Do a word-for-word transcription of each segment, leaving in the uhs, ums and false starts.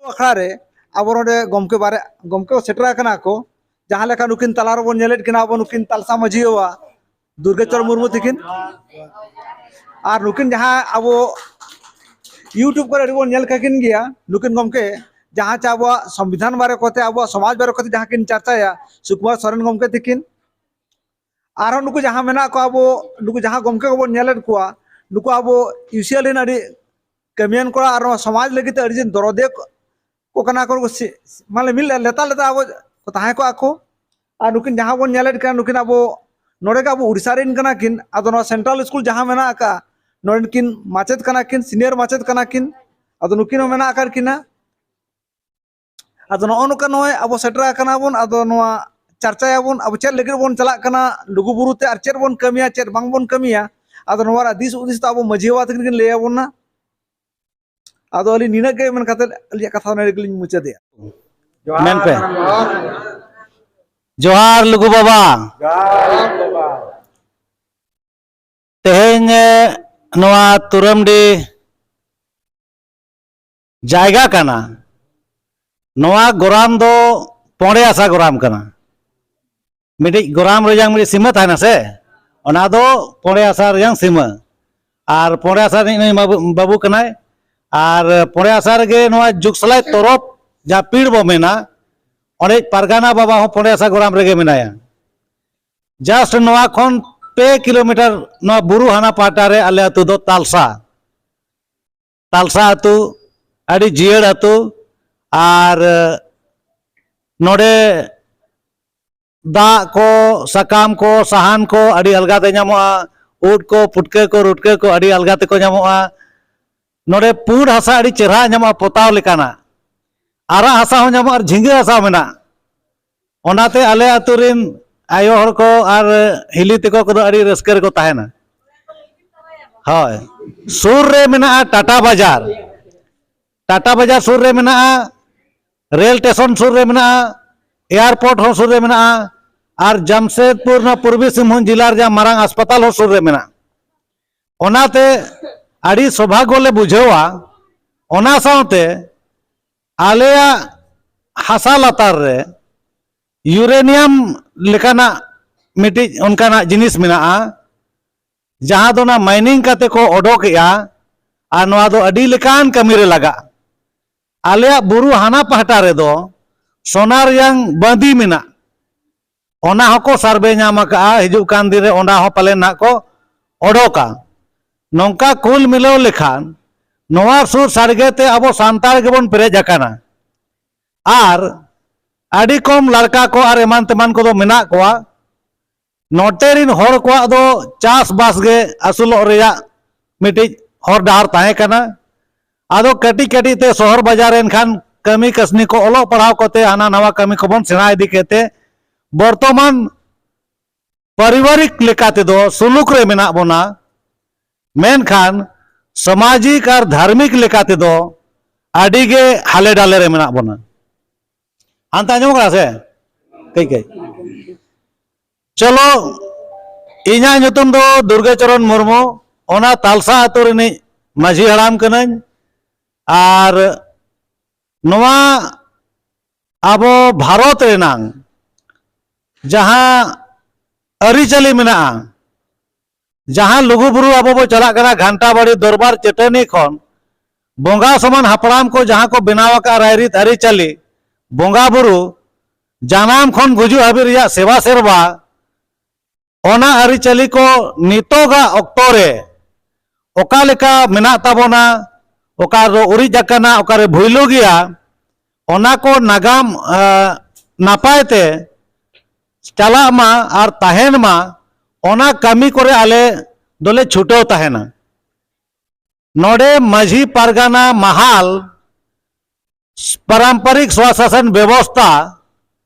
ᱟᱠᱷᱲᱟ ᱨᱮ ᱟᱵᱚ ᱱᱚᱰᱮ ᱜᱚᱢᱠᱮ ᱵᱟᱨᱭᱟ ᱜᱚᱢᱠᱮ ᱠᱚ ᱥᱮᱴᱮᱨ ᱟᱠᱟᱱᱟ ᱠᱚ, ᱡᱟᱦᱟᱸ ᱞᱮᱠᱟ ᱱᱩᱠᱤᱱ ᱛᱟᱞᱟ ᱨᱮᱵᱚᱱ ᱧᱮᱞᱮᱫ ᱠᱤᱱᱟ ᱟᱵᱚ ᱱᱩᱠᱤᱱ ᱛᱟᱞᱥᱟ ᱢᱟᱹᱡᱷᱤ ᱵᱟᱵᱟ ᱫᱩᱨᱜᱮᱥᱣᱚᱨ ᱢᱩᱨᱢᱩ ᱛᱤᱠᱤᱱ, ᱟᱨ ᱱᱩᱠᱤᱱ ᱡᱟᱦᱟᱸ ᱟᱵᱚ YouTube ᱠᱚᱨᱮ ᱟᱹᱰᱤ ᱵᱚᱱ ᱧᱮᱞ ᱠᱟᱠᱤᱱ ᱜᱮᱭᱟ, ᱱᱩᱠᱤᱱ ᱜᱚᱢᱠᱮ ᱡᱟᱦᱟᱸ ᱪᱮ ᱟᱵᱚᱣᱟᱜ ᱥᱚᱝᱵᱤᱫᱷᱟᱱ ᱵᱟᱨᱮ ᱠᱚᱛᱮ, ᱟᱵᱚᱣᱟᱜ ᱥᱚᱢᱟᱡᱽ ᱵᱟᱨᱮ ᱠᱚᱛᱮ ᱡᱟᱦᱟᱸ ᱠᱤᱱ ᱪᱟᱨᱪᱟᱭᱟ, ᱥᱩᱠᱩᱢᱟᱨ ᱥᱚᱨᱮᱱ ᱜᱚᱢᱠᱮ ᱛᱤᱠᱤᱱ, ᱟᱨᱦᱚᱸ ᱱᱩᱠᱩ ᱡᱟᱦᱟᱸ ᱢᱮᱱᱟᱜ ᱠᱚᱣᱟ, ᱟᱵᱚ ᱱᱩᱠᱩ ᱡᱟᱦᱟᱸ ᱜᱚᱢᱠᱮ ᱠᱚᱵᱚᱱ ᱧᱮᱞᱮᱫ ᱠᱚᱣᱟ, ᱱᱩᱠᱩ ᱟᱵᱚ ᱤᱭᱩᱥᱤᱮᱞ ᱨᱮᱱ ᱟᱹᱰᱤ ᱠᱟᱹᱢᱤᱭᱟᱱ ᱠᱚᱲᱟ ᱟᱨ ᱱᱚᱣᱟ ᱥᱚᱢᱟᱡᱽ ᱞᱟᱹᱜᱤᱫ ᱛᱮ ᱟᱹᱰᱤ ᱫᱚᱨᱚᱫᱤᱭᱟᱹ ᱠᱚ ᱠᱟᱱᱟ ᱠᱚ, ᱥᱤ-, ᱢᱟᱱᱮ ᱢᱤᱫ ᱞᱮᱛᱟᱲ ᱞᱮᱛᱟᱲ ᱟᱵᱚ ᱠᱚ ᱛᱟᱦᱮᱸ ᱠᱚᱜᱼᱟ ᱠᱚ᱾ ᱟᱨ ᱱᱩᱠᱤᱱ ᱡᱟᱦᱟᱸ ᱵᱚᱱ ᱧᱮᱞᱮᱫ ᱠᱤᱱᱟ, ᱱᱩᱠᱤᱱ ᱟᱵᱚ ᱱᱚᱰᱮ ᱜᱮ ᱟᱵᱚ ᱩᱲᱤᱥᱥᱟ ᱨᱮᱱ ᱠᱟᱱᱟ ᱠᱤᱱ᱾ ᱟᱫᱚ ᱱᱚᱣᱟ ᱥᱮᱱᱴᱨᱟᱞ ᱥᱠᱩᱞ ᱡᱟᱦᱟᱸ ᱢᱮᱱᱟᱜ ᱟᱠᱟᱫ, ᱱᱚᱰᱮᱱ ᱠᱤᱱ ᱢᱟᱪᱮᱫ ᱠᱟᱱᱟ ᱠᱤᱱ, ᱥᱤᱱᱤᱭᱟᱨ ᱢᱟᱪᱮᱫ ᱠᱟᱱᱟ ᱠᱤᱱ᱾ ᱟᱫᱚ ᱱᱩᱠᱤᱱ ᱦᱚᱸ ᱢᱮᱱᱟᱜ ᱟᱠᱟᱫ ᱠᱤᱱᱟ᱾ ᱟᱫᱚ ᱱᱚᱜᱼᱚ ᱱᱚᱝᱠᱟ ᱱᱚᱜᱼᱚᱭ ᱟᱵᱚ ᱥᱮᱴᱮᱨ ᱟᱠᱟᱱᱟ ᱵᱚᱱ, ᱟᱫᱚ ᱱᱚᱣᱟ ᱪᱟᱨᱪᱟᱭᱟᱵᱚᱱ, ᱟᱵᱚ ᱪᱮᱫ ᱞᱟᱹᱜᱤᱫ ᱵᱚᱱ ᱪᱟᱞᱟᱜ ᱠᱟᱱᱟ ᱞᱩᱜᱩ ᱵᱩᱨᱩ ᱛᱮ, ᱟᱨ ᱪᱮᱫ ᱵᱚᱱ ᱠᱟᱹᱢᱤᱭᱟ, ᱪᱮᱫ ᱵᱟᱝ ᱵᱚᱱ ᱠᱟᱹᱢᱤᱭᱟ᱾ ᱟᱫᱚ ᱱᱚᱣᱟ ᱨᱮᱭᱟᱜ ᱫᱤᱥ ᱦᱩᱫᱤᱥ ᱫᱚ ᱟᱵᱚ ᱢᱟᱹᱡᱷᱤ ᱵᱟᱵᱟ ᱛᱟᱹᱠᱤᱱ ᱠᱤᱱ ᱞᱟᱹᱭ ᱟᱵᱚᱱᱟ᱾ ᱟᱫᱚ ᱟᱹᱞᱤᱧ ᱱᱤᱱᱟᱹᱜ ᱜᱮ ᱢᱮᱱ ᱠᱟᱛᱮ ᱟᱹᱞᱤᱧᱟᱜ ᱠᱟᱛᱷᱟ ᱱᱚᱰᱮ ᱜᱮᱞᱤᱧ ᱢᱩᱪᱟᱹᱫᱮᱜᱼᱟ᱾ ᱢᱮᱱ ᱯᱮ᱾ ᱡᱚᱦᱟᱨ ᱞᱩᱜᱩ ᱵᱟᱵᱟ᱾ ᱛᱮᱦᱮᱧ, ᱮ, ᱱᱚᱣᱟ ᱛᱩᱨᱟᱢᱰᱤ ᱡᱟᱭᱜᱟ ᱠᱟᱱᱟ᱾ ᱱᱚᱣᱟ ᱜᱚᱨᱟᱢ ᱫᱚ ᱯᱚᱸᱰᱮ ᱟᱥᱟ ᱜᱚᱨᱟᱢ ᱠᱟᱱᱟ᱾ ᱢᱤᱫᱴᱤᱡ ᱜᱚᱨᱟᱢ ᱨᱮᱭᱟᱝ ᱢᱤᱫᱴᱤᱡ ᱥᱤᱢᱟᱹ ᱛᱟᱦᱮᱱᱟ ᱥᱮ, ᱚᱱᱟ ᱫᱚ ᱯᱚᱸᱰᱮ ᱟᱥᱟ ᱨᱮᱭᱟᱝ ᱥᱤᱢᱟᱹ᱾ ᱟᱨ ᱯᱚᱸᱰᱮ ᱟᱥᱟ ᱨᱤᱱᱤᱡ ᱱᱩᱭ ᱵᱟᱹᱵᱩ, ᱵᱟᱹᱵᱩ ᱠᱟᱱᱟᱭ᱾ ᱟᱨ ᱯᱚᱸᱰᱮ ᱟᱥᱟ ᱨᱮᱜᱮ ᱱᱚᱣᱟ ᱡᱩᱜᱽᱥᱟᱞᱟᱭ ᱛᱚᱨᱚᱯ ᱡᱟᱦᱟᱸ ᱯᱤᱲ ᱵᱚ ᱢᱮᱱᱟ, ᱚᱸᱰᱮ ᱯᱟᱨᱜᱟᱱᱟ ᱵᱟᱵᱟ ᱦᱚᱸ ᱯᱚᱸᱰᱮ ᱟᱥᱟ ᱜᱚᱨᱟᱢ ᱨᱮᱜᱮ ᱢᱮᱱᱟᱭᱟ᱾ ᱡᱟᱥᱴ ᱱᱚᱣᱟ ᱠᱷᱚᱱ ᱯᱮ ᱠᱤᱞᱳᱢᱤᱴᱟᱨ ᱱᱚᱣᱟ ᱵᱩᱨᱩ ᱦᱟᱱᱟ ᱯᱟᱦᱴᱟ ᱨᱮ ᱟᱞᱮ ᱟᱹᱛᱩ ᱫᱚ ᱛᱟᱞᱥᱟ᱾ ᱛᱟᱞᱥᱟ ᱟᱹᱛᱩ, ᱟᱹᱰᱤ ᱡᱤᱭᱟᱹᱲ ᱟᱹᱛᱩ᱾ ᱟᱨ ᱱᱚᱰᱮ ᱫᱟᱜ ᱠᱚ, ᱥᱟᱠᱟᱢ ᱠᱚ, ᱥᱟᱦᱟᱱ ᱠᱚ ᱟᱹᱰᱤ ᱟᱞᱜᱟ ᱛᱮ ᱧᱟᱢᱚᱜᱼᱟ᱾ ᱩᱫ ᱠᱚ, ᱯᱩᱴᱠᱟᱹ ᱠᱚ, ᱨᱩᱴᱠᱟᱹ ᱠᱚ ᱟᱹᱰᱤ ᱟᱞᱜᱟ ᱛᱮᱠᱚ ᱧᱟᱢᱚᱜᱼᱟ᱾ ᱱᱚᱰᱮ ᱯᱩᱸᱰ ᱦᱟᱥᱟ ᱟᱹᱰᱤ ᱪᱮᱦᱨᱟ ᱧᱟᱢᱚᱜᱼᱟ, ᱯᱚᱛᱟᱣ ᱞᱮᱠᱟᱱᱟᱜ᱾ ᱟᱨᱟᱜ ᱦᱟᱥᱟ ᱦᱚᱸ ᱧᱟᱢᱚᱜᱼᱟ ᱟᱨ ᱡᱷᱤᱸᱜᱟᱹ ᱦᱟᱥᱟ ᱦᱚᱸ ᱢᱮᱱᱟᱜᱼᱟ᱾ ᱚᱱᱟᱛᱮ ᱟᱞᱮ ᱟᱹᱛᱩ ᱨᱤᱱ ᱟᱭᱳ ᱦᱚᱲ ᱠᱚ ᱟᱨ ᱦᱤᱞᱤ ᱛᱟᱠᱚ ᱠᱚᱫᱚ ᱟᱹᱰᱤ ᱨᱟᱹᱥᱠᱟᱹ ᱨᱮᱠᱚ ᱛᱟᱦᱮᱱᱟ᱾ ᱦᱳᱭ, ᱥᱩᱨ ᱨᱮ ᱢᱮᱱᱟᱜᱼᱟ ᱴᱟᱴᱟ ᱵᱟᱡᱟᱨ᱾ ᱴᱟᱴᱟ ᱵᱟᱡᱟᱨ ᱥᱩᱨ ᱨᱮ ᱢᱮᱱᱟᱜᱼᱟ, ᱨᱮᱞ ᱥᱴᱮᱥᱚᱱ ᱥᱩᱨ ᱨᱮ ᱢᱮᱱᱟᱜᱼᱟ, ᱮᱭᱟᱨᱯᱳᱨᱴ ᱦᱚᱸ ᱥᱩᱨ ᱨᱮ ᱢᱮᱱᱟᱜᱼᱟ, ᱟᱨ ᱡᱟᱢᱥᱮᱫᱽᱯᱩᱨ, ᱱᱚᱣᱟ ᱯᱩᱨᱵᱤ ᱥᱤᱝᱵᱷᱩᱢ ᱡᱮᱞᱟ ᱨᱮᱭᱟᱜ ᱢᱟᱨᱟᱝ ᱦᱟᱥᱯᱟᱛᱟᱞ ᱦᱚᱸ ᱥᱩᱨ ᱨᱮ ᱢᱮᱱᱟᱜᱼᱟ᱾ ᱚᱱᱟᱛᱮ ᱟᱹᱰᱤ ᱥᱚᱵᱷᱟᱜᱚ ᱞᱮ ᱵᱩᱡᱷᱟᱹᱣᱟ᱾ ᱚᱱᱟ ᱥᱟᱶᱛᱮ ᱟᱞᱮᱭᱟᱜ ᱦᱟᱥᱟ ᱞᱟᱛᱟᱨ ᱨᱮ ᱤᱭᱩᱨᱮᱱᱤᱭᱟᱢ ᱞᱮᱠᱟᱱᱟᱜ ᱢᱤᱫᱴᱤᱡ ᱚᱱᱠᱟᱱᱟᱜ ᱡᱤᱱᱤᱥ ᱢᱮᱱᱟᱜᱼᱟ, ᱡᱟᱦᱟᱸ ᱫᱚ ᱚᱱᱟ ᱢᱟᱭᱱᱤᱝ ᱠᱟᱛᱮ ᱠᱚ ᱚᱰᱚᱠᱮᱜᱼᱟ, ᱟᱨ ᱱᱚᱣᱟ ᱫᱚ ᱟᱹᱰᱤ ᱞᱮᱠᱟᱱ ᱠᱟᱹᱢᱤ ᱨᱮ ᱞᱟᱜᱟᱜᱼᱟ᱾ ᱟᱞᱮᱭᱟᱜ ᱵᱩᱨᱩ ᱦᱟᱱᱟ ᱯᱟᱦᱴᱟ ᱨᱮᱫᱚ ᱥᱳᱱᱟ ᱨᱮᱭᱟᱝ ᱵᱟᱸᱫᱤ ᱢᱮᱱᱟᱜ, ᱚᱱᱟ ᱦᱚᱸᱠᱚ ᱥᱟᱨᱵᱷᱮ ᱧᱟᱢ ᱟᱠᱟᱫᱼᱟ᱾ ᱦᱤᱡᱩᱜ ᱠᱟᱱ ᱫᱤᱱ ᱨᱮ ᱚᱱᱟ ᱦᱚᱸ ᱯᱟᱞᱮᱱ ᱱᱟᱦᱟᱜ ᱠᱚ ᱚᱰᱚᱠᱟ᱾ ᱱᱚᱝᱠᱟ ᱠᱩᱞ ᱢᱤᱞᱟᱹᱣ ᱞᱮᱠᱷᱟᱱ ᱱᱚᱣᱟ ᱥᱩᱨ ᱥᱟᱰᱜᱮ ᱛᱮ ᱟᱵᱚ ᱥᱟᱱᱛᱟᱲ ᱜᱮᱵᱚᱱ ᱯᱮᱨᱮᱡ ᱟᱠᱟᱱᱟ᱾ ᱟᱨ ᱟᱹᱰᱤ ᱠᱚᱢ ᱞᱟᱲᱠᱟ ᱠᱚ ᱟᱨ ᱮᱢᱟᱱ ᱛᱮᱢᱟᱱ ᱠᱚᱫᱚ ᱢᱮᱱᱟᱜ ᱠᱚᱣᱟ᱾ ᱱᱚᱛᱮ ᱨᱤᱱ ᱦᱚᱲ ᱠᱚᱣᱟᱜ ᱫᱚ ᱪᱟᱥᱵᱟᱥ ᱜᱮ ᱟᱹᱥᱩᱞᱚᱜ ᱨᱮᱭᱟᱜ ᱢᱤᱫᱴᱤᱡ ᱦᱚᱨ ᱰᱟᱦᱟᱨ ᱛᱟᱦᱮᱸ ᱠᱟᱱᱟ᱾ ᱟᱫᱚ ᱠᱟᱹᱴᱤᱡ ᱠᱟᱹᱴᱤᱡ ᱛᱮ ᱥᱚᱦᱚᱨ ᱵᱟᱡᱟᱨ ᱮᱱᱠᱷᱟᱱ ᱠᱟᱹᱢᱤ ᱠᱟᱹᱥᱱᱤ ᱠᱚ, ᱚᱞᱚᱜ ᱯᱟᱲᱦᱟᱣ ᱠᱚᱛᱮ ᱦᱟᱱᱟ ᱱᱟᱣᱟ ᱠᱟᱹᱢᱤ ᱠᱚᱵᱚᱱ ᱥᱮᱬᱟ ᱤᱫᱤ ᱠᱮᱫ ᱛᱮ ᱵᱚᱨᱛᱚᱢᱟᱱ ᱯᱟᱨᱤᱵᱟᱨᱤᱠ ᱞᱮᱠᱟ ᱛᱮᱫᱚ ᱥᱩᱞᱩᱠ ᱨᱮ ᱢᱮᱱᱟᱜ ᱵᱚᱱᱟ, ᱢᱮᱱᱠᱷᱟᱱ ᱥᱟᱢᱟᱡᱤᱠ ᱟᱨ ᱫᱷᱟᱨᱢᱤᱠ ᱞᱮᱠᱟ ᱛᱮᱫᱚ ᱟᱹᱰᱤ ᱜᱮ ᱦᱟᱞᱮ ᱰᱟᱞᱮ ᱨᱮ ᱢᱮᱱᱟᱜ ᱵᱚᱱᱟ᱾ ᱦᱟᱱᱛᱮ ᱟᱸᱡᱚᱢᱚᱜ ᱠᱟᱱᱟ ᱥᱮ? ᱠᱟᱹᱡ ᱠᱟᱹᱡ᱾ ᱪᱚᱞᱚ, ᱤᱧᱟᱹᱜ ᱧᱩᱛᱩᱢ ᱫᱚ ᱫᱩᱨᱜᱟᱪᱚᱨᱚᱱ ᱢᱩᱨᱢᱩ, ᱚᱱᱟ ᱛᱟᱞᱥᱟ ᱟᱹᱛᱩ ᱨᱤᱱᱤᱡ ᱢᱟᱹᱡᱷᱤ ᱦᱟᱲᱟᱢ ᱠᱟᱹᱱᱟᱹᱧ᱾ ᱟᱨ ᱱᱚᱣᱟ ᱟᱵᱚ ᱵᱷᱟᱨᱚᱛ ᱨᱮᱱᱟᱝ ᱡᱟᱦᱟᱸ ᱟᱹᱨᱤᱪᱟᱹᱞᱤ ᱢᱮᱱᱟᱜᱼᱟ, ᱡᱟᱦᱟᱸ ᱞᱩᱜᱩᱵᱩᱨᱩ ᱟᱵᱚ ᱵᱚ ᱪᱟᱞᱟᱜ ᱠᱟᱱᱟ, ᱜᱷᱟᱱᱴᱟ ᱵᱟᱲᱤ ᱫᱚᱨᱵᱟᱨ ᱪᱟᱹᱴᱟᱹᱱᱤ ᱠᱷᱚᱱ ᱵᱚᱸᱜᱟ ᱥᱚᱢᱟᱱ ᱦᱟᱯᱲᱟᱢ ᱠᱚ ᱡᱟᱦᱟᱸ ᱠᱚ ᱵᱮᱱᱟᱣ ᱟᱠᱟᱫ ᱨᱟᱭᱨᱤᱛ ᱟᱹᱨᱤᱪᱟᱹᱞᱤ, ᱵᱚᱸᱜᱟ ᱵᱩᱨᱩ, ᱡᱟᱱᱟᱢ ᱠᱷᱚᱱ ᱜᱩᱡᱩᱜ ᱦᱟᱹᱵᱤᱡ ᱨᱮᱭᱟᱜ ᱥᱮᱵᱟ ᱥᱮᱨᱵᱟ, ᱚᱱᱟ ᱟᱹᱨᱤᱪᱟᱹᱞᱤ ᱠᱚ ᱱᱤᱛᱚᱜᱟᱜ ᱚᱠᱛᱚ ᱨᱮ ᱚᱠᱟ ᱞᱮᱠᱟ ᱢᱮᱱᱟᱜ ᱛᱟᱵᱚᱱᱟ, ᱚᱠᱟ ᱨᱮ ᱩᱨᱤᱡ ᱟᱠᱟᱱᱟ, ᱚᱠᱟ ᱨᱮ ᱵᱷᱩᱭᱞᱩ ᱜᱮᱭᱟ, ᱚᱱᱟ ᱠᱚ ᱱᱟᱜᱟᱢ, ᱟ, ᱱᱟᱯᱟᱭ ᱛᱮ ᱪᱟᱞᱟᱜ ᱢᱟ ᱟᱨ ᱛᱟᱦᱮᱱ ᱢᱟ, ᱚᱱᱟ ᱠᱟᱹᱢᱤ ᱠᱚᱨᱮ ᱟᱞᱮ ᱫᱚᱞᱮ ᱪᱷᱩᱴᱟᱹᱣ ᱛᱟᱦᱮᱱᱟ᱾ ᱱᱚᱰᱮ ᱢᱟᱹᱡᱷᱤ ᱯᱟᱨᱜᱟᱱᱟ ᱢᱟᱦᱟᱞ ᱯᱟᱨᱟᱢᱯᱟᱨᱤᱠ ᱥᱣᱟᱥᱟᱥᱚᱱ ᱵᱮᱵᱚᱥᱛᱷᱟ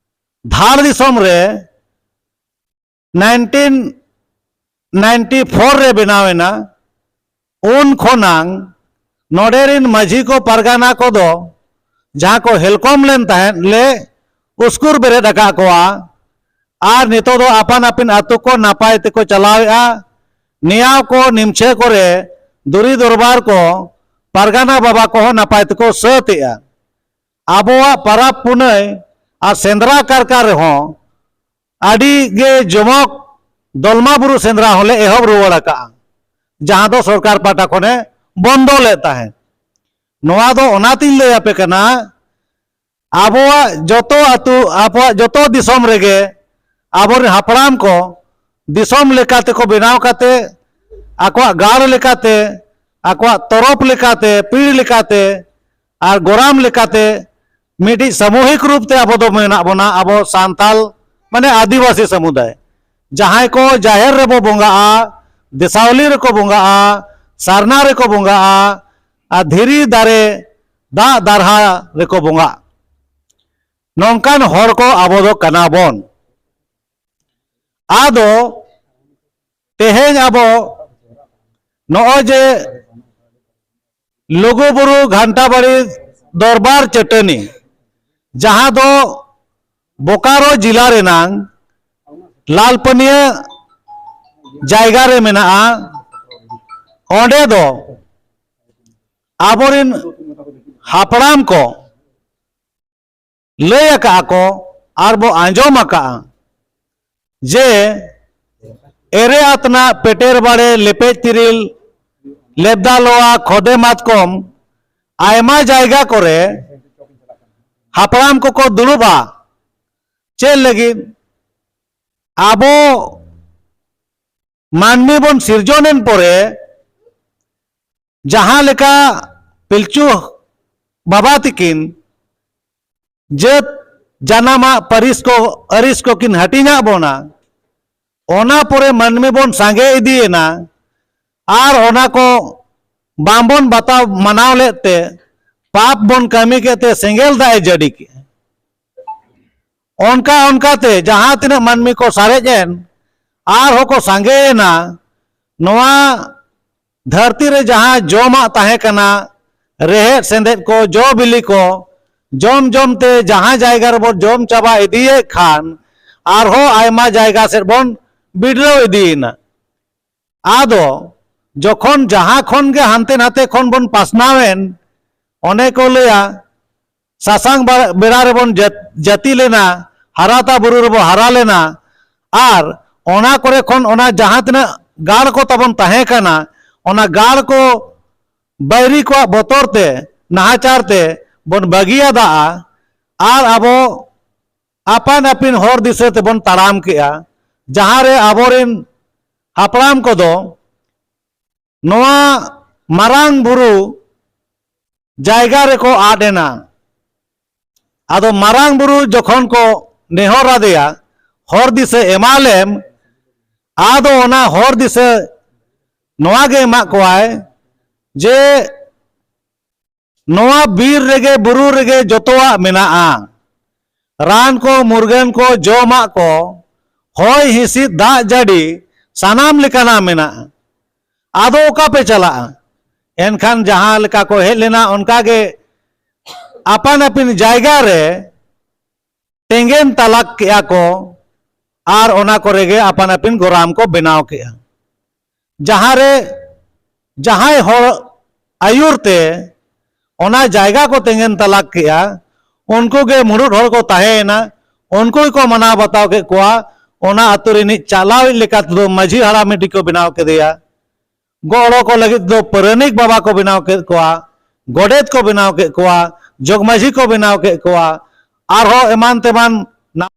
ᱫᱷᱟᱲ ᱫᱤᱥᱚᱢ ᱨᱮ ᱱᱟᱭᱤᱱᱴᱤᱱ ᱱᱟᱭᱤᱱᱴᱤ ᱯᱷᱳᱨ ᱨᱮ ᱵᱮᱱᱟᱣ ᱮᱱᱟ᱾ ᱩᱱ ᱠᱷᱚᱱᱟᱝ ᱱᱚᱰᱮ ᱨᱤᱱ ᱢᱟᱹᱡᱷᱤ ᱠᱚ ᱯᱟᱨᱜᱟᱱᱟ ᱠᱚᱫᱚ ᱡᱟᱦᱟᱸ ᱠᱚ ᱦᱮᱞᱠᱚᱢ ᱞᱮᱱ ᱛᱟᱦᱮᱸᱫ ᱞᱮ ᱩᱥᱠᱩᱨ ᱵᱮᱨᱮᱫ ᱟᱠᱟᱫ ᱠᱚᱣᱟ᱾ ᱟᱨ ᱱᱤᱛᱚᱜ ᱫᱚ ᱟᱯᱟᱱ ᱟᱹᱯᱤᱱ ᱟᱹᱛᱩ ᱠᱚ ᱱᱟᱯᱟᱭ ᱛᱮᱠᱚ ᱪᱟᱞᱟᱣᱮᱫᱼᱟ᱾ ᱱᱮᱭᱟᱣ ᱠᱚ ᱱᱤᱢᱪᱷᱟᱹ ᱠᱚᱨᱮ ᱫᱩᱨᱤ ᱫᱚᱨᱵᱟᱨ ᱠᱚ ᱯᱟᱨᱜᱟᱱᱟ ᱵᱟᱵᱟ ᱠᱚᱦᱚᱸ ᱱᱟᱯᱟᱭ ᱛᱮᱠᱚ ᱥᱟᱹᱛ ᱮᱫᱼᱟ᱾ ᱟᱵᱚᱣᱟᱜ ᱯᱟᱨᱟᱵᱽ ᱯᱩᱱᱟᱹᱭ ᱟᱨ ᱥᱮᱸᱫᱽᱨᱟ ᱠᱟᱨᱠᱟ ᱨᱮᱦᱚᱸ ᱟᱹᱰᱤ ᱜᱮ ᱡᱚᱢᱚᱠ ᱫᱚᱞᱢᱟ ᱵᱩᱨᱩ ᱥᱮᱸᱫᱽᱨᱟ ᱦᱚᱸᱞᱮ ᱮᱦᱚᱵ ᱨᱩᱣᱟᱹᱲ ᱟᱠᱟᱜᱼᱟ, ᱡᱟᱦᱟᱸ ᱫᱚ ᱥᱚᱨᱠᱟᱨ ᱯᱟᱦᱴᱟ ᱠᱷᱚᱱᱮ ᱵᱚᱱᱫᱚ ᱞᱮᱫ ᱛᱟᱦᱮᱸᱫ᱾ ᱱᱚᱣᱟ ᱫᱚ ᱚᱱᱟᱛᱤᱧ ᱞᱟᱹᱭ ᱟᱯᱮ ᱠᱟᱱᱟ, ᱟᱵᱚᱣᱟᱜ ᱡᱚᱛᱚ ᱟᱹᱛᱩ, ᱟᱵᱚᱣᱟᱜ ᱡᱚᱛᱚ ᱫᱤᱥᱚᱢ ᱨᱮᱜᱮ ᱟᱵᱚᱨᱮᱱ ᱦᱟᱯᱲᱟᱢ ᱠᱚ ᱫᱤᱥᱚᱢ ᱞᱮᱠᱟ ᱛᱮᱠᱚ ᱵᱮᱱᱟᱣ ᱠᱟᱛᱮ, ᱟᱠᱚᱣᱟᱜ ᱜᱟᱲ ᱞᱮᱠᱟᱛᱮ, ᱟᱠᱚᱣᱟᱜ ᱛᱚᱨᱚᱯ ᱞᱮᱠᱟᱛᱮ, ᱯᱤᱲ ᱞᱮᱠᱟᱛᱮ ᱟᱨ ᱜᱚᱨᱟᱢ ᱞᱮᱠᱟᱛᱮ ᱢᱤᱫᱴᱤᱡ ᱥᱟᱢᱩᱦᱤᱠ ᱨᱩᱯ ᱛᱮ ᱟᱵᱚ ᱫᱚ ᱢᱮᱱᱟᱜ ᱵᱚᱱᱟ, ᱟᱵᱚ ᱥᱟᱱᱛᱟᱞ, ᱢᱟᱱᱮ ᱟᱹᱫᱤᱵᱟᱹᱥᱤ ᱥᱟᱢᱩᱫᱟᱭ᱾ ᱡᱟᱦᱟᱸᱭ ᱠᱚ ᱡᱟᱦᱮᱨ ᱨᱮᱵᱚ ᱵᱚᱸᱜᱟᱜᱼᱟ, ᱫᱮᱥᱟᱣᱞᱤ ᱨᱮᱠᱚ ᱵᱚᱸᱜᱟᱜᱼᱟ, ᱥᱟᱨᱱᱟ ᱨᱮᱠᱚ ᱵᱚᱸᱜᱟᱜᱼᱟ, ᱟᱨ ᱫᱷᱤᱨᱤ ᱫᱟᱨᱮ ᱫᱟᱜ ᱫᱟᱨᱦᱟ ᱨᱮᱠᱚ ᱵᱚᱸᱜᱟᱜ᱾ ᱱᱚᱝᱠᱟᱱ ᱦᱚᱲ ᱠᱚ ᱟᱵᱚ ᱫᱚ ᱠᱟᱱᱟ ᱵᱚᱱ᱾ ᱟᱫᱚ ᱛᱮᱦᱮᱧ ᱟᱵᱚ ᱱᱚᱜᱼᱚᱭ ᱡᱮ ᱞᱩᱜᱩᱵᱩᱨᱩ ᱜᱷᱟᱱᱴᱟ ᱵᱟᱲᱤ ᱫᱚᱨᱵᱟᱨ ᱪᱟᱹᱴᱟᱹᱱᱤ, ᱡᱟᱦᱟᱸ ᱫᱚ ᱵᱳᱠᱟᱨᱳ ᱡᱤᱞᱟ ᱨᱮᱱᱟᱝ ᱞᱟᱞᱯᱟᱹᱱᱤᱭᱟᱹ ᱡᱟᱭᱜᱟ ᱨᱮ ᱢᱮᱱᱟᱜᱼᱟ, ᱚᱸᱰᱮ ᱫᱚ ᱟᱵᱚᱨᱮᱱ ᱦᱟᱯᱲᱟᱢ ᱠᱚ ᱞᱟᱹᱭ ᱟᱠᱟᱫᱼᱟ ᱠᱚ ᱟᱨ ᱵᱚ ᱟᱸᱡᱚᱢ ᱟᱠᱟᱫᱼᱟ ᱡᱮ ᱮᱨᱮ ᱟᱛᱱᱟᱜ ᱯᱮᱴᱮᱨ ᱵᱟᱲᱮ ᱞᱮᱯᱮᱡ ᱛᱤᱨᱤᱞ ᱞᱮᱵᱫᱟ ᱞᱚᱣᱟ ᱠᱷᱚᱫᱮ ᱢᱟᱛᱠᱚᱢ ᱟᱭᱢᱟ ᱡᱟᱭᱜᱟ ᱠᱚᱨᱮ ᱦᱟᱯᱲᱟᱢ ᱠᱚᱠᱚ ᱫᱩᱲᱩᱵᱼᱟ᱾ ᱪᱮᱫ ᱞᱟᱹᱜᱤᱫ? ᱟᱵᱚ ᱢᱟᱹᱱᱢᱤ ᱵᱚᱱ ᱥᱤᱨᱡᱚᱱ ᱮᱱ ᱯᱚᱨᱮ ᱡᱟᱦᱟᱸ ᱞᱮᱠᱟ ᱯᱤᱞᱪᱩ ᱵᱟᱵᱟ ᱛᱤᱠᱤᱱ ᱡᱟᱹᱛ ᱡᱟᱱᱟᱢᱟᱜ ᱯᱟᱹᱨᱤᱥ ᱠᱚ ᱟᱹᱨᱤᱥ ᱠᱚ ᱠᱤᱱ ᱦᱟᱹᱴᱤᱧᱟᱜ ᱵᱚᱱᱟ, ᱚᱱᱟ ᱯᱚᱨᱮ ᱢᱟᱹᱱᱢᱤ ᱵᱚᱱ ᱥᱟᱸᱜᱮ ᱤᱫᱤᱭᱮᱱᱟ ᱟᱨ ᱚᱱᱟ ᱠᱚ ᱵᱟᱝᱵᱚᱱ ᱵᱟᱛᱟᱣ ᱢᱟᱱᱟᱣ ᱞᱮᱫ ᱛᱮ ᱯᱟᱯ ᱵᱚᱱ ᱠᱟᱹᱢᱤ ᱠᱮᱫ ᱛᱮ ᱥᱮᱸᱜᱮᱞ ᱫᱟᱜ ᱮ ᱡᱟᱹᱲᱤ ᱠᱮᱫᱼᱟ᱾ ᱚᱱᱠᱟ ᱚᱱᱠᱟᱛᱮ ᱡᱟᱦᱟᱸ ᱛᱤᱱᱟᱹᱜ ᱢᱟᱹᱱᱢᱤ ᱠᱚ ᱥᱟᱨᱮᱡ ᱮᱱ ᱟᱨᱦᱚᱸ ᱠᱚ ᱥᱟᱸᱜᱮᱭᱮᱱᱟ᱾ ᱱᱚᱣᱟ ᱫᱷᱟᱹᱨᱛᱤ ᱨᱮ ᱡᱟᱦᱟᱸ ᱡᱚᱢᱟᱜ ᱛᱟᱦᱮᱸ ᱠᱟᱱᱟ, ᱨᱮᱦᱮᱫ ᱥᱮᱸᱫᱮᱫ ᱠᱚ, ᱡᱚ ᱵᱤᱞᱤ ᱠᱚ, ᱡᱚᱢ ᱡᱚᱢ ᱛᱮ ᱡᱟᱦᱟᱸ ᱡᱟᱭᱜᱟ ᱨᱮᱵᱚᱱ ᱡᱚᱢ ᱪᱟᱵᱟ ᱤᱫᱤᱭᱮᱫ ᱠᱷᱟᱱ ᱟᱨᱦᱚᱸ ᱟᱭᱢᱟ ᱡᱟᱭᱜᱟ ᱥᱮᱫ ᱵᱚᱱ ᱵᱤᱰᱨᱟᱹᱣ ᱤᱫᱤᱭᱮᱱᱟ᱾ ᱟᱫᱚ ᱡᱚᱠᱷᱚᱱ ᱡᱟᱦᱟᱸ ᱠᱷᱚᱱ ᱜᱮ ᱦᱟᱱᱛᱮ ᱱᱟᱛᱮ ᱠᱷᱚᱱ ᱵᱚᱱ ᱯᱟᱥᱱᱟᱣᱮᱱ, ᱚᱱᱮ ᱠᱚ ᱞᱟᱹᱭᱟ, ᱥᱟᱥᱟᱝ ᱵᱟ- ᱵᱮᱲᱟ ᱨᱮᱵᱚᱱ ᱡᱟᱹᱛ- ᱡᱟᱹᱛᱤ ᱞᱮᱱᱟ, ᱦᱟᱨᱟᱛᱟ ᱵᱩᱨᱩ ᱨᱮᱵᱚᱱ ᱦᱟᱨᱟ ᱞᱮᱱᱟ, ᱟᱨ ᱚᱱᱟ ᱠᱚᱨᱮ ᱠᱷᱚᱱ ᱚᱱᱟ ᱡᱟᱦᱟᱸ ᱛᱤᱱᱟᱹᱜ ᱜᱟᱲ ᱠᱚ ᱛᱟᱵᱚᱱ ᱛᱟᱦᱮᱸ ᱠᱟᱱᱟ, ᱚᱱᱟ ᱜᱟᱲ ᱠᱚ ᱵᱟᱹᱭᱨᱤ ᱠᱚᱣᱟᱜ ᱵᱚᱛᱚᱨ ᱛᱮ, ᱱᱟᱦᱟᱪᱟᱨ ᱛᱮ ᱵᱚᱱ ᱵᱟᱹᱜᱤᱭᱟᱫᱟ, ᱟᱨ ᱟᱵᱚ ᱟᱯᱟᱱ ᱟᱹᱯᱤᱱ ᱦᱚᱨ ᱫᱤᱥᱟᱹ ᱛᱮᱵᱚᱱ ᱛᱟᱲᱟᱢ ᱠᱮᱜᱼᱟ, ᱡᱟᱦᱟᱸ ᱨᱮ ᱟᱵᱚᱨᱮᱱ ᱦᱟᱯᱲᱟᱢ ᱠᱚᱫᱚ ᱱᱚᱣᱟ ᱢᱟᱨᱟᱝ ᱵᱩᱨᱩ ᱡᱟᱭᱜᱟ ᱨᱮᱠᱚ ᱟᱫ ᱮᱱᱟ᱾ ᱟᱫᱚ ᱢᱟᱨᱟᱝ ᱵᱩᱨᱩ ᱡᱚᱠᱷᱚᱱ ᱠᱚ ᱱᱮᱦᱚᱨ ᱟᱫᱮᱭᱟ, "ᱦᱚᱨ ᱫᱤᱥᱟᱹ ᱮᱢᱟᱞᱮᱢ", ᱟᱫᱚ ᱚᱱᱟ ᱦᱚᱨ ᱫᱤᱥᱟᱹ ᱱᱚᱣᱟ ᱜᱮ ᱮᱢᱟᱜ ᱠᱚᱣᱟᱭ ᱡᱮ ᱱᱚᱣᱟ ᱵᱤᱨ ᱨᱮᱜᱮ, ᱵᱩᱨᱩ ᱨᱮᱜᱮ ᱡᱚᱛᱚᱣᱟᱜ ᱢᱮᱱᱟᱜᱼᱟ᱾ ᱨᱟᱱ ᱠᱚ, ᱢᱩᱨᱜᱟᱹᱱ ᱠᱚ, ᱡᱚᱢᱟᱜ ᱠᱚ, ᱦᱚᱭ ᱦᱤᱸᱥᱤᱫ, ᱫᱟᱜ ᱡᱟᱹᱲᱤ, ᱥᱟᱱᱟᱢ ᱞᱮᱠᱟᱱᱟᱜ ᱢᱮᱱᱟᱜᱼᱟ᱾ ᱟᱫᱚ ᱚᱠᱟ ᱯᱮ ᱪᱟᱞᱟᱜᱼᱟ? ᱮᱱᱠᱷᱟᱱ ᱡᱟᱦᱟᱸ ᱞᱮᱠᱟ ᱠᱚ ᱦᱮᱡ ᱞᱮᱱᱟ, ᱚᱱᱠᱟ ᱜᱮ ᱟᱯᱟᱱ ᱟᱹᱯᱤᱱ ᱡᱟᱭᱜᱟ ᱨᱮ ᱛᱮᱸᱜᱮᱱ ᱛᱟᱞᱟᱠ ᱠᱮᱜᱼᱟ ᱠᱚ, ᱟᱨ ᱚᱱᱟ ᱠᱚᱨᱮ ᱜᱮ ᱟᱯᱟᱱ ᱟᱹᱯᱤᱱ ᱜᱚᱨᱟᱢ ᱠᱚ ᱵᱮᱱᱟᱣ ᱠᱮᱜᱼᱟ᱾ ᱡᱟᱦᱟᱸ ᱨᱮ ᱡᱟᱦᱟᱸᱭ ᱦᱚᱲ ᱟᱹᱭᱩᱨ ᱛᱮ ᱚᱱᱟ ᱡᱟᱭᱜᱟ ᱠᱚ ᱛᱮᱸᱜᱮᱱ ᱛᱟᱞᱟᱠ ᱠᱮᱜᱼᱟ, ᱩᱱᱠᱩ ᱜᱮ ᱢᱩᱬᱩᱫ ᱦᱚᱲ ᱠᱚ ᱛᱟᱦᱮᱸᱭᱮᱱᱟ, ᱩᱱᱠᱩ ᱜᱮᱠᱚ ᱢᱟᱱᱟᱣ ᱵᱟᱛᱟᱣ ᱠᱮᱫ ᱠᱚᱣᱟ᱾ ᱚᱱᱟ ᱟᱹᱛᱩ ᱨᱤᱱᱤᱡ ᱪᱟᱞᱟᱣᱤᱡ ᱞᱮᱠᱟ ᱛᱮᱫᱚ ᱢᱟᱹᱡᱷᱤ ᱦᱟᱲᱟᱢ ᱢᱤᱫᱴᱤᱡ ᱠᱚ ᱵᱮᱱᱟᱣ ᱠᱮᱫᱮᱭᱟ, ᱜᱚᱲᱚ ᱠᱚ ᱞᱟᱹᱜᱤᱫ ᱫᱚ ᱯᱟᱨᱟᱱᱤᱠ ᱵᱟᱵᱟ ᱠᱚ ᱵᱮᱱᱟᱣ ᱠᱮᱫ ᱠᱚᱣᱟ, ᱜᱚᱰᱮᱛ ᱠᱚ ᱵᱮᱱᱟᱣ ᱠᱮᱫ ᱠᱚᱣᱟ, ᱡᱚᱜᱽ ᱢᱟᱹᱡᱷᱤ ᱠᱚ ᱵᱮᱱᱟᱣ ᱠᱮᱫ ᱠᱚᱣᱟ, ᱟᱨᱦᱚᱸ ᱮᱢᱟᱱ ᱛᱮᱢᱟᱱ ᱱᱟ-,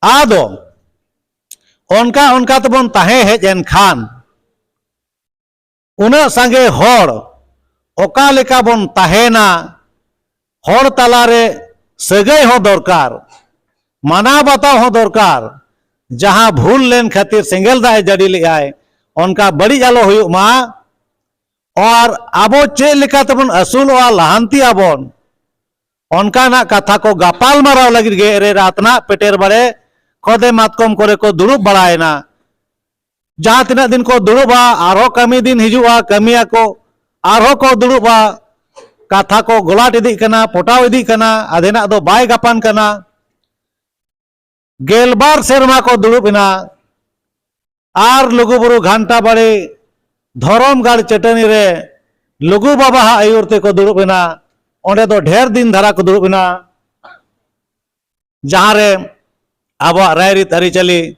ᱟᱫᱚ ᱚᱱᱠᱟ ᱚᱱᱠᱟ ᱛᱮᱵᱚᱱ ᱛᱟᱦᱮᱸ ᱦᱮᱡ ᱮᱱ ᱠᱷᱟᱱ, ᱩᱱᱟᱹᱜ ᱥᱟᱸᱜᱮ ᱦᱚᱲ ᱚᱠᱟ ᱞᱮᱠᱟ ᱵᱚᱱ ᱛᱟᱦᱮᱱᱟ? ᱦᱚᱲ ᱛᱟᱞᱟᱨᱮ ᱥᱟᱹᱜᱟᱹᱭ ᱦᱚᱸ ᱫᱚᱨᱠᱟᱨ, ᱢᱟᱱᱟᱣ ᱵᱟᱛᱟᱣ ᱦᱚᱸ ᱫᱚᱨᱠᱟᱨ᱾ ᱡᱟᱦᱟᱸ ᱵᱷᱩᱞ ᱞᱮᱱ ᱠᱷᱟᱹᱛᱤᱨ ᱥᱮᱸᱜᱮᱞ ᱫᱟᱜ ᱮ ᱡᱟᱹᱲᱤ ᱞᱮᱫᱟᱭ, ᱚᱱᱠᱟ ᱵᱟᱹᱲᱤᱡ ᱟᱞᱚ ᱦᱩᱭᱩᱜ ᱢᱟ᱾ ᱟᱨ ᱟᱵᱚ ᱪᱮᱫ ᱞᱮᱠᱟ ᱛᱮᱵᱚᱱ ᱟᱹᱥᱩᱞᱚᱜᱼᱟ, ᱞᱟᱦᱟᱱᱛᱤ ᱟᱵᱚᱱ, ᱚᱱᱠᱟᱱᱟᱜ ᱠᱟᱛᱷᱟ ᱠᱚ ᱜᱟᱯᱟᱞ ᱢᱟᱨᱟᱣ ᱞᱟᱹᱜᱤᱫ ᱜᱮ ᱮᱨᱮ ᱨᱟᱛᱱᱟᱜ ᱯᱮᱴᱮᱨ ᱵᱟᱲᱮ ᱠᱷᱚᱫᱮ ᱢᱟᱛᱠᱚᱢ ᱠᱚᱨᱮ ᱠᱚ ᱫᱩᱲᱩᱵ ᱵᱟᱲᱟᱭᱮᱱᱟ᱾ ᱡᱟᱦᱟᱸ ᱛᱤᱱᱟᱹᱜ ᱫᱤᱱ ᱠᱚ ᱫᱩᱲᱩᱵᱼᱟ, ᱟᱨᱦᱚᱸ ᱠᱟᱹᱢᱤ ᱫᱤᱱ ᱦᱤᱡᱩᱜᱼᱟ, ᱠᱟᱹᱢᱤᱭᱟᱠᱚ, ᱟᱨᱦᱚᱸ ᱠᱚ ᱫᱩᱲᱩᱵᱼᱟ᱾ ᱠᱟᱛᱷᱟ ᱠᱚ ᱜᱚᱞᱟᱴ ᱤᱫᱤᱜ ᱠᱟᱱᱟ, ᱯᱚᱴᱟᱣ ᱤᱫᱤᱜ ᱠᱟᱱᱟ, ᱟᱫᱷᱮᱱᱟᱜ ᱫᱚ ᱵᱟᱭ ᱜᱟᱯᱟᱱ ᱠᱟᱱᱟ᱾ ᱜᱮᱞᱵᱟᱨ ᱥᱮᱨᱢᱟ ᱠᱚ ᱫᱩᱲᱩᱵ ᱮᱱᱟ, ᱟᱨ ᱞᱩᱜᱩᱵᱩᱨᱩ ᱜᱷᱟᱱᱴᱟ ᱵᱟᱲᱮ ᱫᱷᱚᱨᱚᱢ ᱜᱟᱲ ᱪᱟᱹᱴᱟᱹᱱᱤ ᱨᱮ ᱞᱩᱜᱩ ᱵᱟᱵᱟᱣᱟᱜ ᱟᱹᱭᱩᱨ ᱛᱮᱠᱚ ᱫᱩᱲᱩᱵ ᱮᱱᱟ᱾ ᱚᱸᱰᱮ ᱫᱚ ᱰᱷᱮᱨ ᱫᱤᱱ ᱫᱷᱟᱨᱟ ᱠᱚ ᱫᱩᱲᱩᱵ ᱮᱱᱟ, ᱡᱟᱦᱟᱸ ᱨᱮ ᱟᱵᱚᱣᱟᱜ ᱨᱟᱭᱨᱤᱛ ᱟᱹᱨᱤᱪᱟᱹᱞᱤ